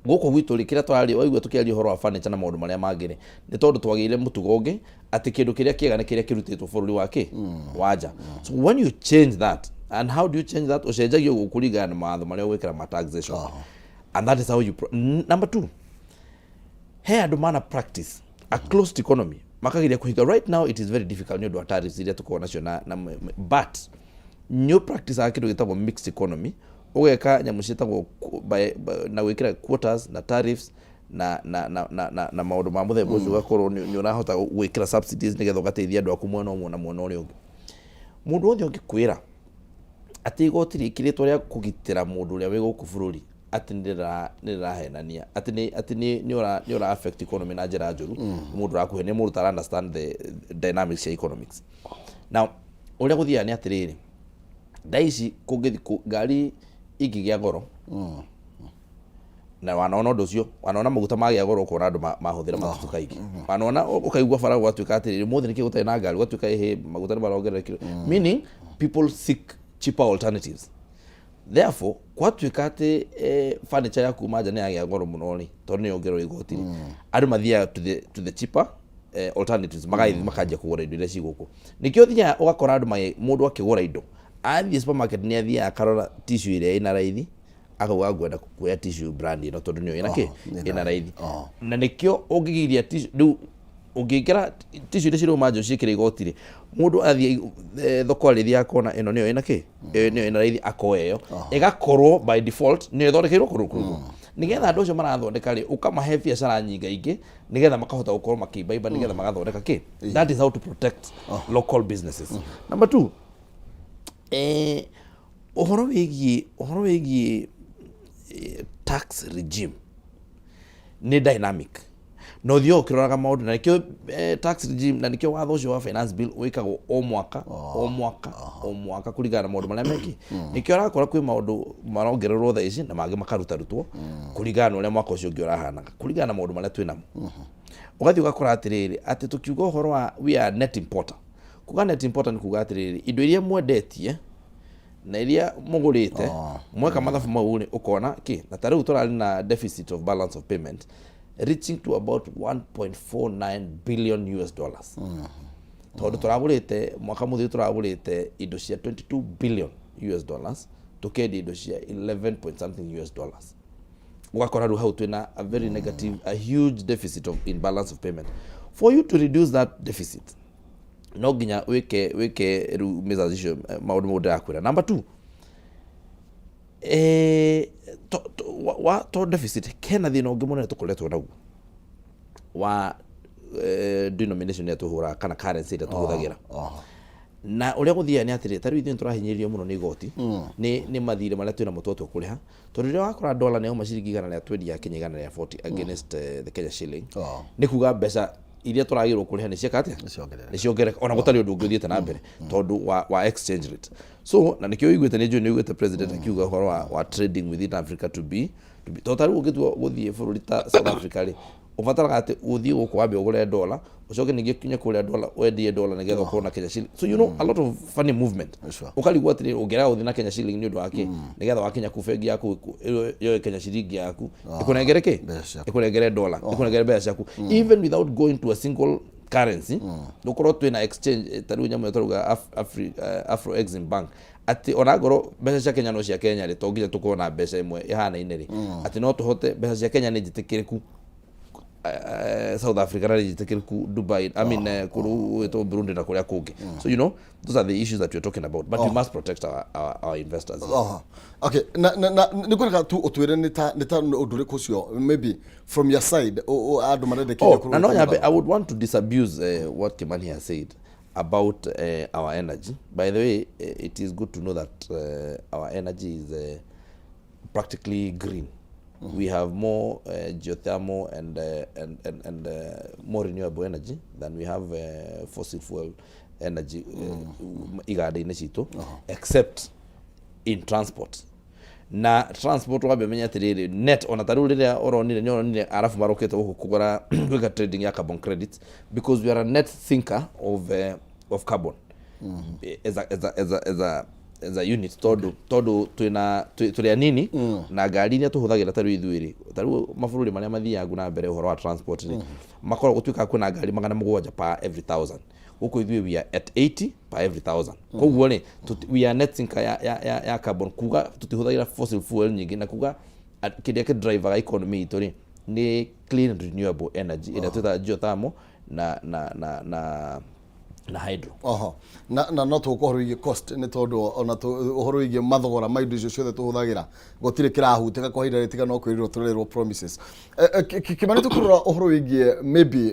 Gũkũ gwitũ rĩ, kĩrĩa tũraria, waigua tũkĩaria ũhoro wa furniture na maũndũ marĩa mangĩ rĩ, nĩ tondũ twagĩire mũtugo ũngĩ atĩ kĩndũ kĩrĩa kĩega nĩ kĩrĩa kĩrutĩtwo bũrũri wa kĩ wa nja. So when you change that, and how do you change that? Ũcenjagia ũguo kũringana na mawatho marĩa ũgwĩkĩra ma taxation, and that is how you number two, he andũ mana practice a closed economy, makageria kũhinga. Right now it is very difficult nĩ ũndũ wa tariffs iria tũkoragwo nacio na but nĩ practice kĩndũ gĩtagwo mixed economy, ũgeka nyamũ ciĩtagwo na gwĩkĩra quotas na tariffs na maũndũ ma mũthemba ũcio, ũgakorwo nĩ ũrahota gwĩkĩra subsidies nĩgetha ũgateithia andũ aku mwena ũmwe na mwena ũrĩa ũngĩ. Mũndũ wothe ũngĩkwĩra atĩ igoti rĩkĩrĩtwo rĩa kũgitĩra mũndũ ũrĩa wĩ gũkũ bũrũri atĩ nĩ rĩrahenania, atĩ nĩ ũra affect economy na njĩra njũru, nĩ mũndũ ũrakuhe, nĩ mũndũ ũtara understand the dynamics cia economics. Now ũrĩa gũthiaga nĩ atĩrĩrĩ, thaa ici kũngĩthi ngari ingĩgĩa goro, na wanona ũndũ ũcio, wanona maguta magĩa goro, ũkona andũ mahũthĩra matutu kaingĩ, wanona ũkaigua bara gwatuĩka atĩrĩrĩ, ũmũthĩ nĩkĩ gũtarĩ na ngari, gwatuĩka ĩhĩ maguta nĩ marongererekire, meaning people seek cheaper alternatives. Therefore gwatuĩka atĩ furniture ya kuma nja nĩ yagĩa goro mũno rĩ, tondũ nĩ yongererwo igoti rĩ, andũ mathiaga to the cheaper alternatives, magathiĩ makanjia kũgũra indo iria ci gũkũ. Nĩkĩo ũthiaga ũgakora andũ mũndũ akĩgũra indo, athiĩ supermarket, nĩ athiaga akarora tissue ĩrĩa ĩna raithi, akauga ngwenda kuoya tissue brand ĩno tondũ nĩyo ĩna kĩ ĩna raithi. Na nĩkĩo ũngĩgiria tissue, rĩu ũngĩkĩra tissue iria cirauma nja ũciĩkĩre igoti rĩ, mũndũ athiĩ thoko arĩthiĩ akona ĩno nĩyo ĩna kĩ ĩyo nĩyo ĩna raithi, akoya ĩyo, ĩgakorwo by default nĩyo ĩthondekeirwo kũndũ kũu, nĩgetha andũ acio marathondeka rĩ, ũkamahe biacara nyingaingĩ nĩgetha makahota gũkorwo makĩimbaimba, nĩgetha magathondeka kĩ. That is how to protect local businesses. Number two, ũhoro wĩgiĩ tax regime nĩ dynamic na ũthiaga ũkĩroraga maũndũ, na nĩkĩo tax regime, na nĩkĩo watho ũcio wa finance bill wĩkagwo o mwaka, o mwaka, o mwaka, kũringana na maũndũ marĩa meki. Nĩkĩo ũrakora kwĩ maũndũ marongererwo thaa ici na mangĩ makarutarutwo kũringana na ũrĩa mwaka ũcio ũngĩ ũrahanaga, kũringana na maũndũ marĩa twĩ namo. Ũgathiĩ ũgakora atĩrĩrĩ, atĩ tũkiuga ũhoro wa we are net importer, kuga net importer nĩ kuga atĩrĩrĩ, indo iria mwendetie na iria mũgũrĩte, mweka mathabu mau rĩ, ũkona kĩ. Na ta rĩu tũrarĩ na deficit of balance of payment reaching to about 1.49 billion US dollars, tondũ tũragũrĩte mwaka mũthiru tũragũrĩte indo cia 22 billion US dollars, tũkendia indo cia 11 point something US dollars. Ũgakora rĩu hau twĩna a very negative, a huge deficit of in balance of payment. For you to reduce that deficit, no nginya wĩke rĩu measures icio, maũndũ mau ndĩrakwĩra. Number two, to deficit, kena thĩna ũngĩ mũnene tũkoretwo naguo. Wa denomination ĩrĩa tũhũraga kana currency ĩrĩa tũhũthagĩra. Na ũrĩa gũthiaga nĩ atĩrĩ, ta rĩu ithuĩ nĩtũrahinyĩrĩrio mũno nĩ igoti, nĩ mathirĩ marĩa twĩnamo twatua kũrĩha, tondũ rĩrĩa wakora dollar nĩ yauma ciringi 120 yakinya 140 against the Kenya shilling, nĩ kuga mbeca iria tũragĩrwo kũrĩha nĩ cieka atĩa? Nĩ ciongerereka, ona gũtarĩ ũndũ ũngĩ ũthiĩte na mbere tondũ wa exchange rate. So na nĩkĩo ũiguĩte, nĩ njũĩ nĩ ũiguĩte president akiuga ũhoro wa trading within Africa to be tondũ ta rĩu ũngĩtua gũthiĩ bũrũri ta South Africa rĩ, ũbataraga atĩ ũthiĩ gũkũ wambe ũgũre dollar, ũcoke ningĩ ũkinye kũrĩa dollar wendie dollar nĩgetha ũkorwo na Kenya shilling. So you know a lot of funny movement. Ũkarigwo atĩrĩrĩ, ũngĩrega gũthiĩ na Kenya shilling nĩ ũndũ wa kĩ? Nĩgetha wakinya kũu bengi yaku yoe Kenya shilingi yaku ĩkũnengere kĩ? Ĩkũnengere dollar, ĩkũnengere mbeca ciaku, even without going to a single currency. Ndũkorwo twĩna exchange, ta rĩu nyamũ ĩyo tũrauga Afro Exim Bank, atĩ ona ngorwo mbeca cia Kenya no cia Kenya rĩ, to nginya tũkorwo na mbeca ĩmwe ĩhanaine rĩ, atĩ no tũhote mbeca cia Kenya nĩ njĩtĩkĩrĩku South Africa na nĩ njĩtĩkĩrĩku Dubai, I mean, kũrũ gwĩtwo Burundi na kũrĩa kũngĩ. So you know those are the issues that we're talking about, but we must protect our investors. Aha. Okay, na nĩ ngwenda tu ũtwĩre nĩ ta ũndũ ũrĩkũ ũcio, maybe from your side, andũ marendekithia. Oh, na no nyambe, I would want to disabuse what Kimani has said about our energy. By the way, it is good to know that our energy is practically green. We have more geothermal and more renewable energy than we have fossil fuel energy iganda-inĩ citũ, except in transport. Na transport, wambe menya atĩrĩrĩ, net ona ta rĩu rĩrĩa ũronire, nĩ ũronire arabu marũkĩte gũkũ kũgũra, gwĩka trading ya carbon credits, because we are a net sinker of carbon as a unit, tondũ twĩna tũrĩ anini na ngari iria tũhũthagĩra. Ta rĩu ithuĩ rĩ, ta rĩu mabũrũri marĩa mathiaga na mbere ũhoro wa transport rĩ, makoragwo gũtuĩkaga kwĩna ngari 700 per every thousand. Gũkũ ithuĩ we are at 80 per every thousand. Koguo rĩ, we are net sinker ya carbon, kuga tũtihũthagĩra fossil fuel nyingĩ, na kuga kĩrĩa kĩdrivaga economy itũ rĩ nĩ clean and renewable energy ĩrĩa twĩtaga geothermal na hydro. Oho. Na no tũgũka ũhoro wĩgiĩ cost, nĩ tondũ ona ũhoro wĩgiĩ mathogora ma indo icio ciothe tũhũthagĩra, gũtirĩ kĩrahutĩka kwa ihinda rĩtiga no kwĩrirwo tũrerwo promises. Kĩmani, tũkĩrora ũhoro wĩgiĩ maybe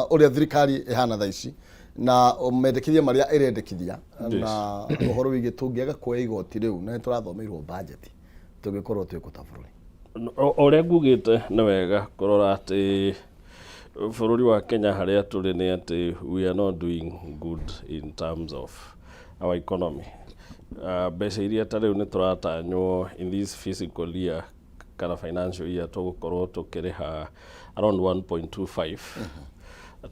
ũrĩa thirikari ĩhana thaa ici na mendekithia marĩa ĩrendekithia na ũhoro wĩgiĩ tũngĩaga kuoya igoti rĩu, na nĩ tũrathomeirwo budget, tũngĩkorwo twĩ kũ ta bũrũri? Ũrĩa ngugĩte, nĩ wega kũrora atĩ bũrũri wa Kenya harĩa tũrĩ nĩ atĩ we are not doing good in terms of our economy. Mbeca iria ta rĩu nĩ tũratanywo in this fiscal year kana financial year tũgũkorwo tũkĩrĩha around 1.25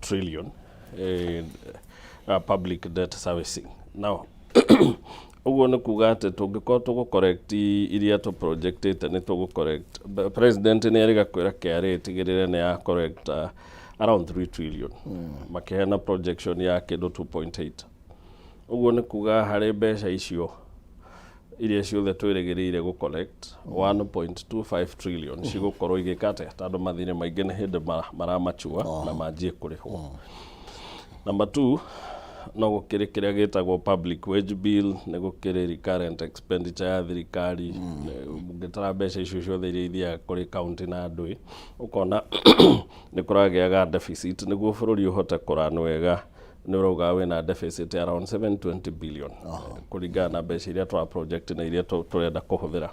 trillion public debt servicing. Now ũguo nĩ kuga atĩ tũngĩkorwo tũgũ correct iria tũ projectĩte, nĩ tũgũ correct. President nĩ erĩga kwĩra KRA ĩtigĩrĩre nĩ ya correct around 3 trillion, makĩheana projection ya kĩndũ 2.8. Ũguo nĩ kuga harĩ mbeca icio iria ciothe twĩrĩgĩrĩire gũ collect 1.25 trillion cigũkorwo igĩka atĩa, tondũ mathirĩ maingĩ nĩ hĩndĩ maramachua na manjie kũrĩhwo. Number two, no gũkĩrĩ kĩrĩa gĩtagwo public wage bill, nĩ gũkĩrĩ recurrent expenditure ya thirikari. Ũngĩtara mbeca icio ciothe iria ithiaga kũrĩ county na andũ ĩ, ũkona nĩ kũragĩaga deficit. Nĩguo bũrũri ũhote kũrun wega, nĩ ũrauga wĩna deficit ya around 720 billion kũringana na mbeca iria tũra project na iria tũrenda kũhũthĩra.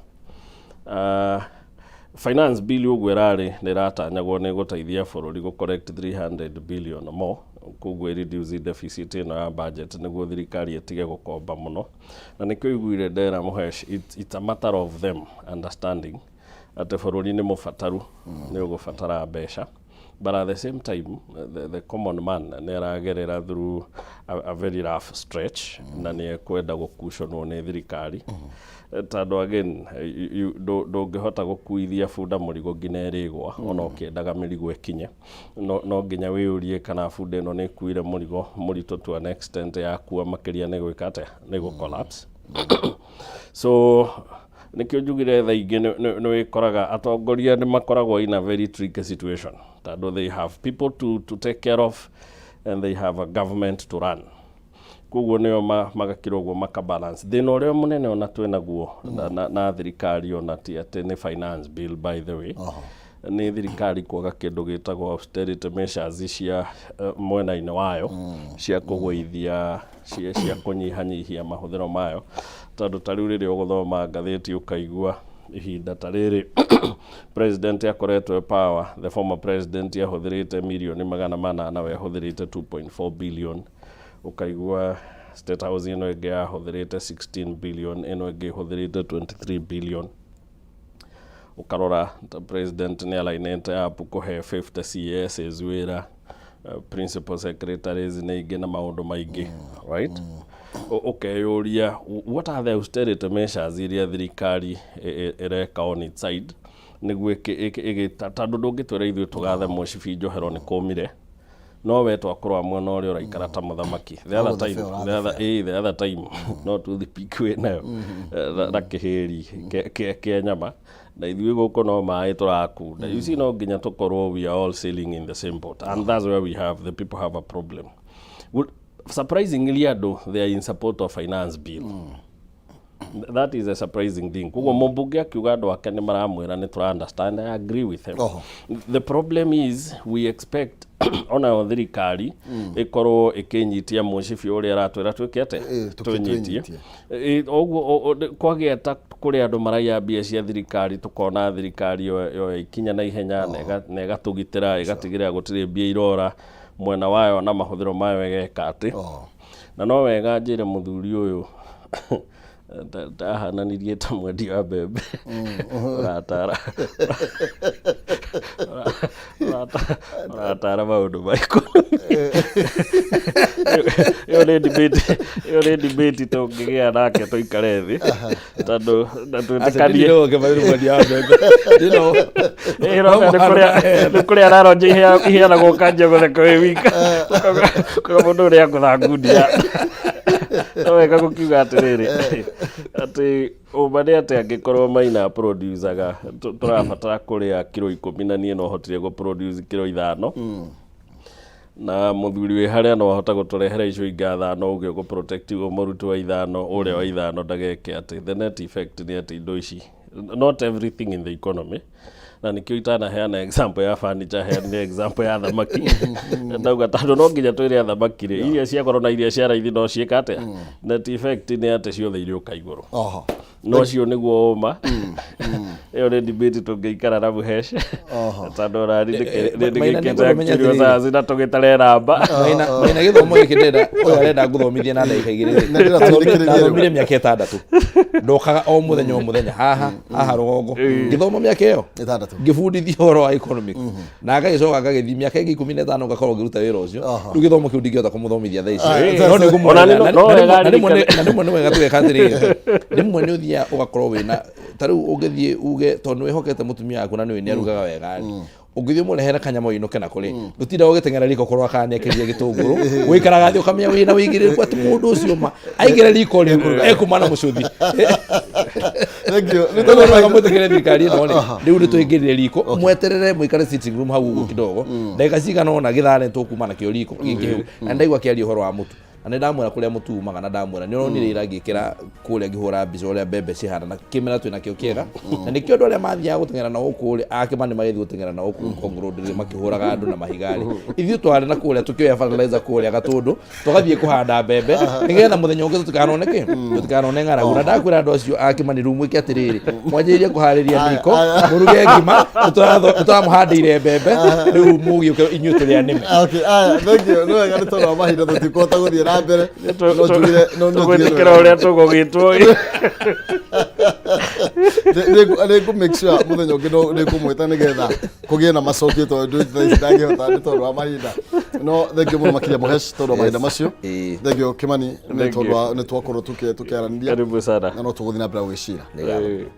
Finance bill ũguo ĩrarĩ nĩ ĩratanyagwo nĩ gũteithia bũrũri gũ collect 300 billion more, koguo ĩ reduce deficit ĩno ya budget nĩguo thirikari ĩtige gũkomba mũno. Na nĩkĩo iguire ndera Mũhesh, it's a matter of them understanding atĩ bũrũri nĩ mũbataru, nĩ ũgũbatara mbeca, but at the same time the common man nĩ aragerera through a very rough stretch na nĩ ekwenda gũkuconwo nĩ thirikari, tondũ again ndũngĩhota gũkuithia bunda mũrigo nginya ĩrĩgwa ona ũkĩendaga mĩrigo ĩkinye. No nginya wĩyũrie kana bunda ĩno nĩ ĩkuire mũrigo mũritũ to an extent yakua makĩria nĩ gwĩka atĩa, nĩ gũ collapse. So nĩkĩo njugire thaa ingĩ nĩ wĩkoraga atongoria nĩ makoragwo in a very tricky situation, tondũ they have people to take care of and they have a government to run. Koguo nĩo magakĩra ũguo makabalance. Thĩna ũrĩa mũnene ona twĩ naguo na thirikari ona ti atĩ nĩ finance bill, by the way. Nĩ thirikari kwaga kĩndũ gĩtagwo austerity measures cia mwena-inĩ wayo cia kũgũithia cia kũnyihanyihia mahũthĩro mayo, tondũ ta rĩu rĩrĩa ũgũthoma ngathĩti ũkaigua ihinda ta rĩrĩ president akoretwo e power, the former president ahũthĩrĩte mirioni 400, we ahũthĩrĩte 2.4 billion. Ũkaigua State House ĩno ĩngĩ yahũthĩrĩte 16 billion, ĩno ĩngĩ ĩhũthĩrĩte 23 billion. Ũkarora ta president nĩ arainĩte up kũhe 50 CASs wĩra, principal secretaries nĩ ingĩ na maũndũ maingĩ, right? Ũkeyũria, what are the austerity measures iria thirikari ĩreka on its side nĩguo tondũ ndũngĩtwĩra ithuĩ tũgathe mũcibi njohero nĩ kũmire, no we twakũrora mwena ũrĩa ũraikara ta mũthamaki. The other time, the other time no toothpick wĩ nayo na kĩhĩri kĩa nyama, na ithuĩ gũkũ no maĩ tũrakunda. You see, no nginya tũkorwo we are all sailing in the same boat, and that's where we have the people have a problem. Well, surprisingly andũ, they are in support of finance bill. That is a surprising thing. Koguo mũmbunge akiuga andũ ake nĩ maramwĩra nĩ tũra understand, I agree with him. The problem is we expect onayo thirikari ĩkorwo ĩkĩnyitia mũcibi ũrĩa ĩratwĩra twĩke atĩa? Twĩnyitie. Twĩnyitie. Ũguo kwagĩa ta kũrĩ andũ maraiya mbia cia thirikari, tũkona thirikari yoya ikinya na ihenya na ĩgatũgitĩra, ĩgatigĩrĩra gũtirĩ mbia irora mwena wayo na mahũthĩro mayo ĩgeka atĩ. Na no wega njĩre mũthuri ũyũ ndahananirie ta mwendia wa mbembe ũratara maũndũ ma economy. Ĩyo nĩ debate tũngĩgĩa nake tũikare thĩ, tondũ na twĩtĩkanie. Ĩĩ, no nĩ kũrĩa araronja iheanagwo, ũkanjia gũtheka wĩ wika, ũkauga mũndũ ũrĩa akũtha ngundi ya. No wega gũkiuga atĩrĩrĩ, atĩ ũma nĩ atĩ angĩkorwo Maina producaga tũrabatara kũrĩa kiro 10 na niĩ no hotire gũ produce kiro 5, na mũthuri wĩ harĩa no ahota gũtũrehera icio ingĩ ithano, ũgĩ ũgũ protect mũrutwo wa ithano, ũrĩa wa ithano ndageke atĩ. The net effect nĩ atĩ indo ici, not everything in the economy, na nĩkĩo itanaheana example ya furniture, heanire example ya thamaki. Ndauga tondũ no nginya twĩre thamaki rĩ, iria cia goro na iria cia raithi no ciĩka atĩa? Net effect nĩ atĩ ciothe irĩũka igũrũ. No ũcio nĩguo ũma. Ĩyo nĩ debate tũngĩikara na Mũhesh, tondũ ona niĩ Maina, nĩndĩgĩkĩte nĩngũmenya actuarial atĩrĩrĩ. science na tũgĩtare namba. Maina, gĩthomo gĩkĩ ndĩrenda, ũyũ arenda ngũthomithie na ndagĩka 2. Na ndĩrenda tũthikĩrĩrie rĩu. Ndathomire mĩaka 6, ndokaga o mũthenya o mũthenya haha haha rũgongo ngĩthoma mĩaka ĩyo 6. Ngĩbundithio ũhoro wa economics na ngagĩcoka ngagĩthiĩ mĩaka ĩngĩ 15 ngakorwo ngĩruta wĩra ũcio. Rĩu gĩthomo kĩu ndingĩhota kũmũthomithia thaa ici, no nĩ ngũmwĩra. Ona no na wega na rĩmwe nĩ wega tũgeka atĩrĩrĩ, rĩmwe nĩ ũthiaga ũgakorwo wĩna ta rĩu ũngĩthiĩ uge tondũ nĩ wĩhokete mũtumia waku na nĩ ũĩ nĩ arugaga wega rĩ, ũngĩthiĩ ũmũrehere kanyama ũinũke nako rĩ, ndũtindaga ũgĩteng'era riko kũrora kana nĩekĩrire gĩtũngũrũ. Ũikaraga thĩ ũkamenya wĩna wĩigĩrĩrĩku atĩ mũndũ ũcio ma aingĩre riko rĩ, ekuma na mũcũthi. Thank you. Nĩ Rĩu wega mwĩtĩkĩre thirikari ĩno rĩ, rĩu nĩ tũingĩrire riko, mweterere, mũikare sitting room hau ũguo kidogo ndagĩka cigana ũna, gĩthaa nĩ tũkuma nakĩo riko gĩkĩhĩu. Na ndaigua akĩaria ũhoro wa mũtu, na nĩ ndamwĩra kũrĩa mũtu umaga, na ndamwĩra nĩ ũronire ira ngĩkĩra kũrĩa ngĩhũra mbica ũrĩa mbembe cihana na kĩmera twĩna kĩo kĩega, na nĩkĩo andũ arĩa mathiaga gũteng'era na gũkũ rĩ, akĩma nĩ magĩthiĩ gũteng'era na gũkũ Ngong Road rĩ, makĩhũraga andũ na mahiga rĩ, ithuĩ twarĩ na kũrĩa tũkĩoya fertilizer kũrĩa Gatũndũ, tũgathiĩ kũhanda mbembe nĩgetha mũthenya ũngĩ tũtikanone kĩ, tũtikanone ng'aragu. Na ndakwĩra andũ acio a Kĩmani, rĩu mwĩke atĩrĩrĩ, mwanjĩrĩrie kũharĩria mĩiko mũruge ngima, nĩtũramũhandĩire mbembe, rĩu mũgĩũke inyuĩ tũrĩ anĩme. Okay, aya, thank you. Nĩ wega, nĩ tondũ wa mahinda tũtikũhota gũthiĩ na mbere. No njugire, no njugire Tũgwĩtĩkĩra ũrĩa tũgũgĩtwo. Nĩ ngũ make sure mũthenya ũngĩ nĩ ngũmwĩta nĩgetha kũgĩe na macokio, tondũ thaa ici ndangĩhota nĩ tondũ wa mahinda. No thank you mũno makĩria Mũhesh tondũ wa mahinda macio. Thank you Kĩmani nĩ Thank tondũ you. wa nĩ twakorwo tũkĩaranĩria. Karibu sana. Na no tũgũthiĩ na mbere gũgĩcira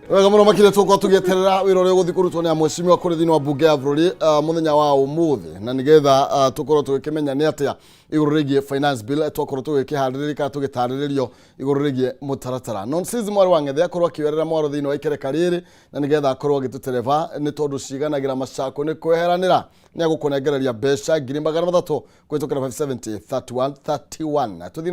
wega mũno makĩria. Tũgũkorwo tũgĩeterera wĩra ũrĩa ũgũthiĩ kũrutwo nĩ amwecimiwa kũrĩ thĩinĩ wa mbunge ya bũrũri mũthenya wa ũmũthĩ, na nĩgetha tũkorwo tũgĩkĩmenya nĩ atĩa igũrũ rĩgiĩ finance bill twakorwo tũgĩkĩharĩrĩria kana tũgĩtarĩrĩrio igũrũ rĩgiĩ mũtaratara. Nonsense mwarĩ wa Ng'ethe akorwo akĩoerera mwaro thĩinĩ wa ikereka rĩrĩ, na nĩgetha akorwo agĩtũtereba nĩ tondũ ciganagĩra macako nĩ kweheranĩra, nĩ agũkũnengereria mbeca 300,000 kũhĩtũkĩra 570 31 31. Tũthiĩ.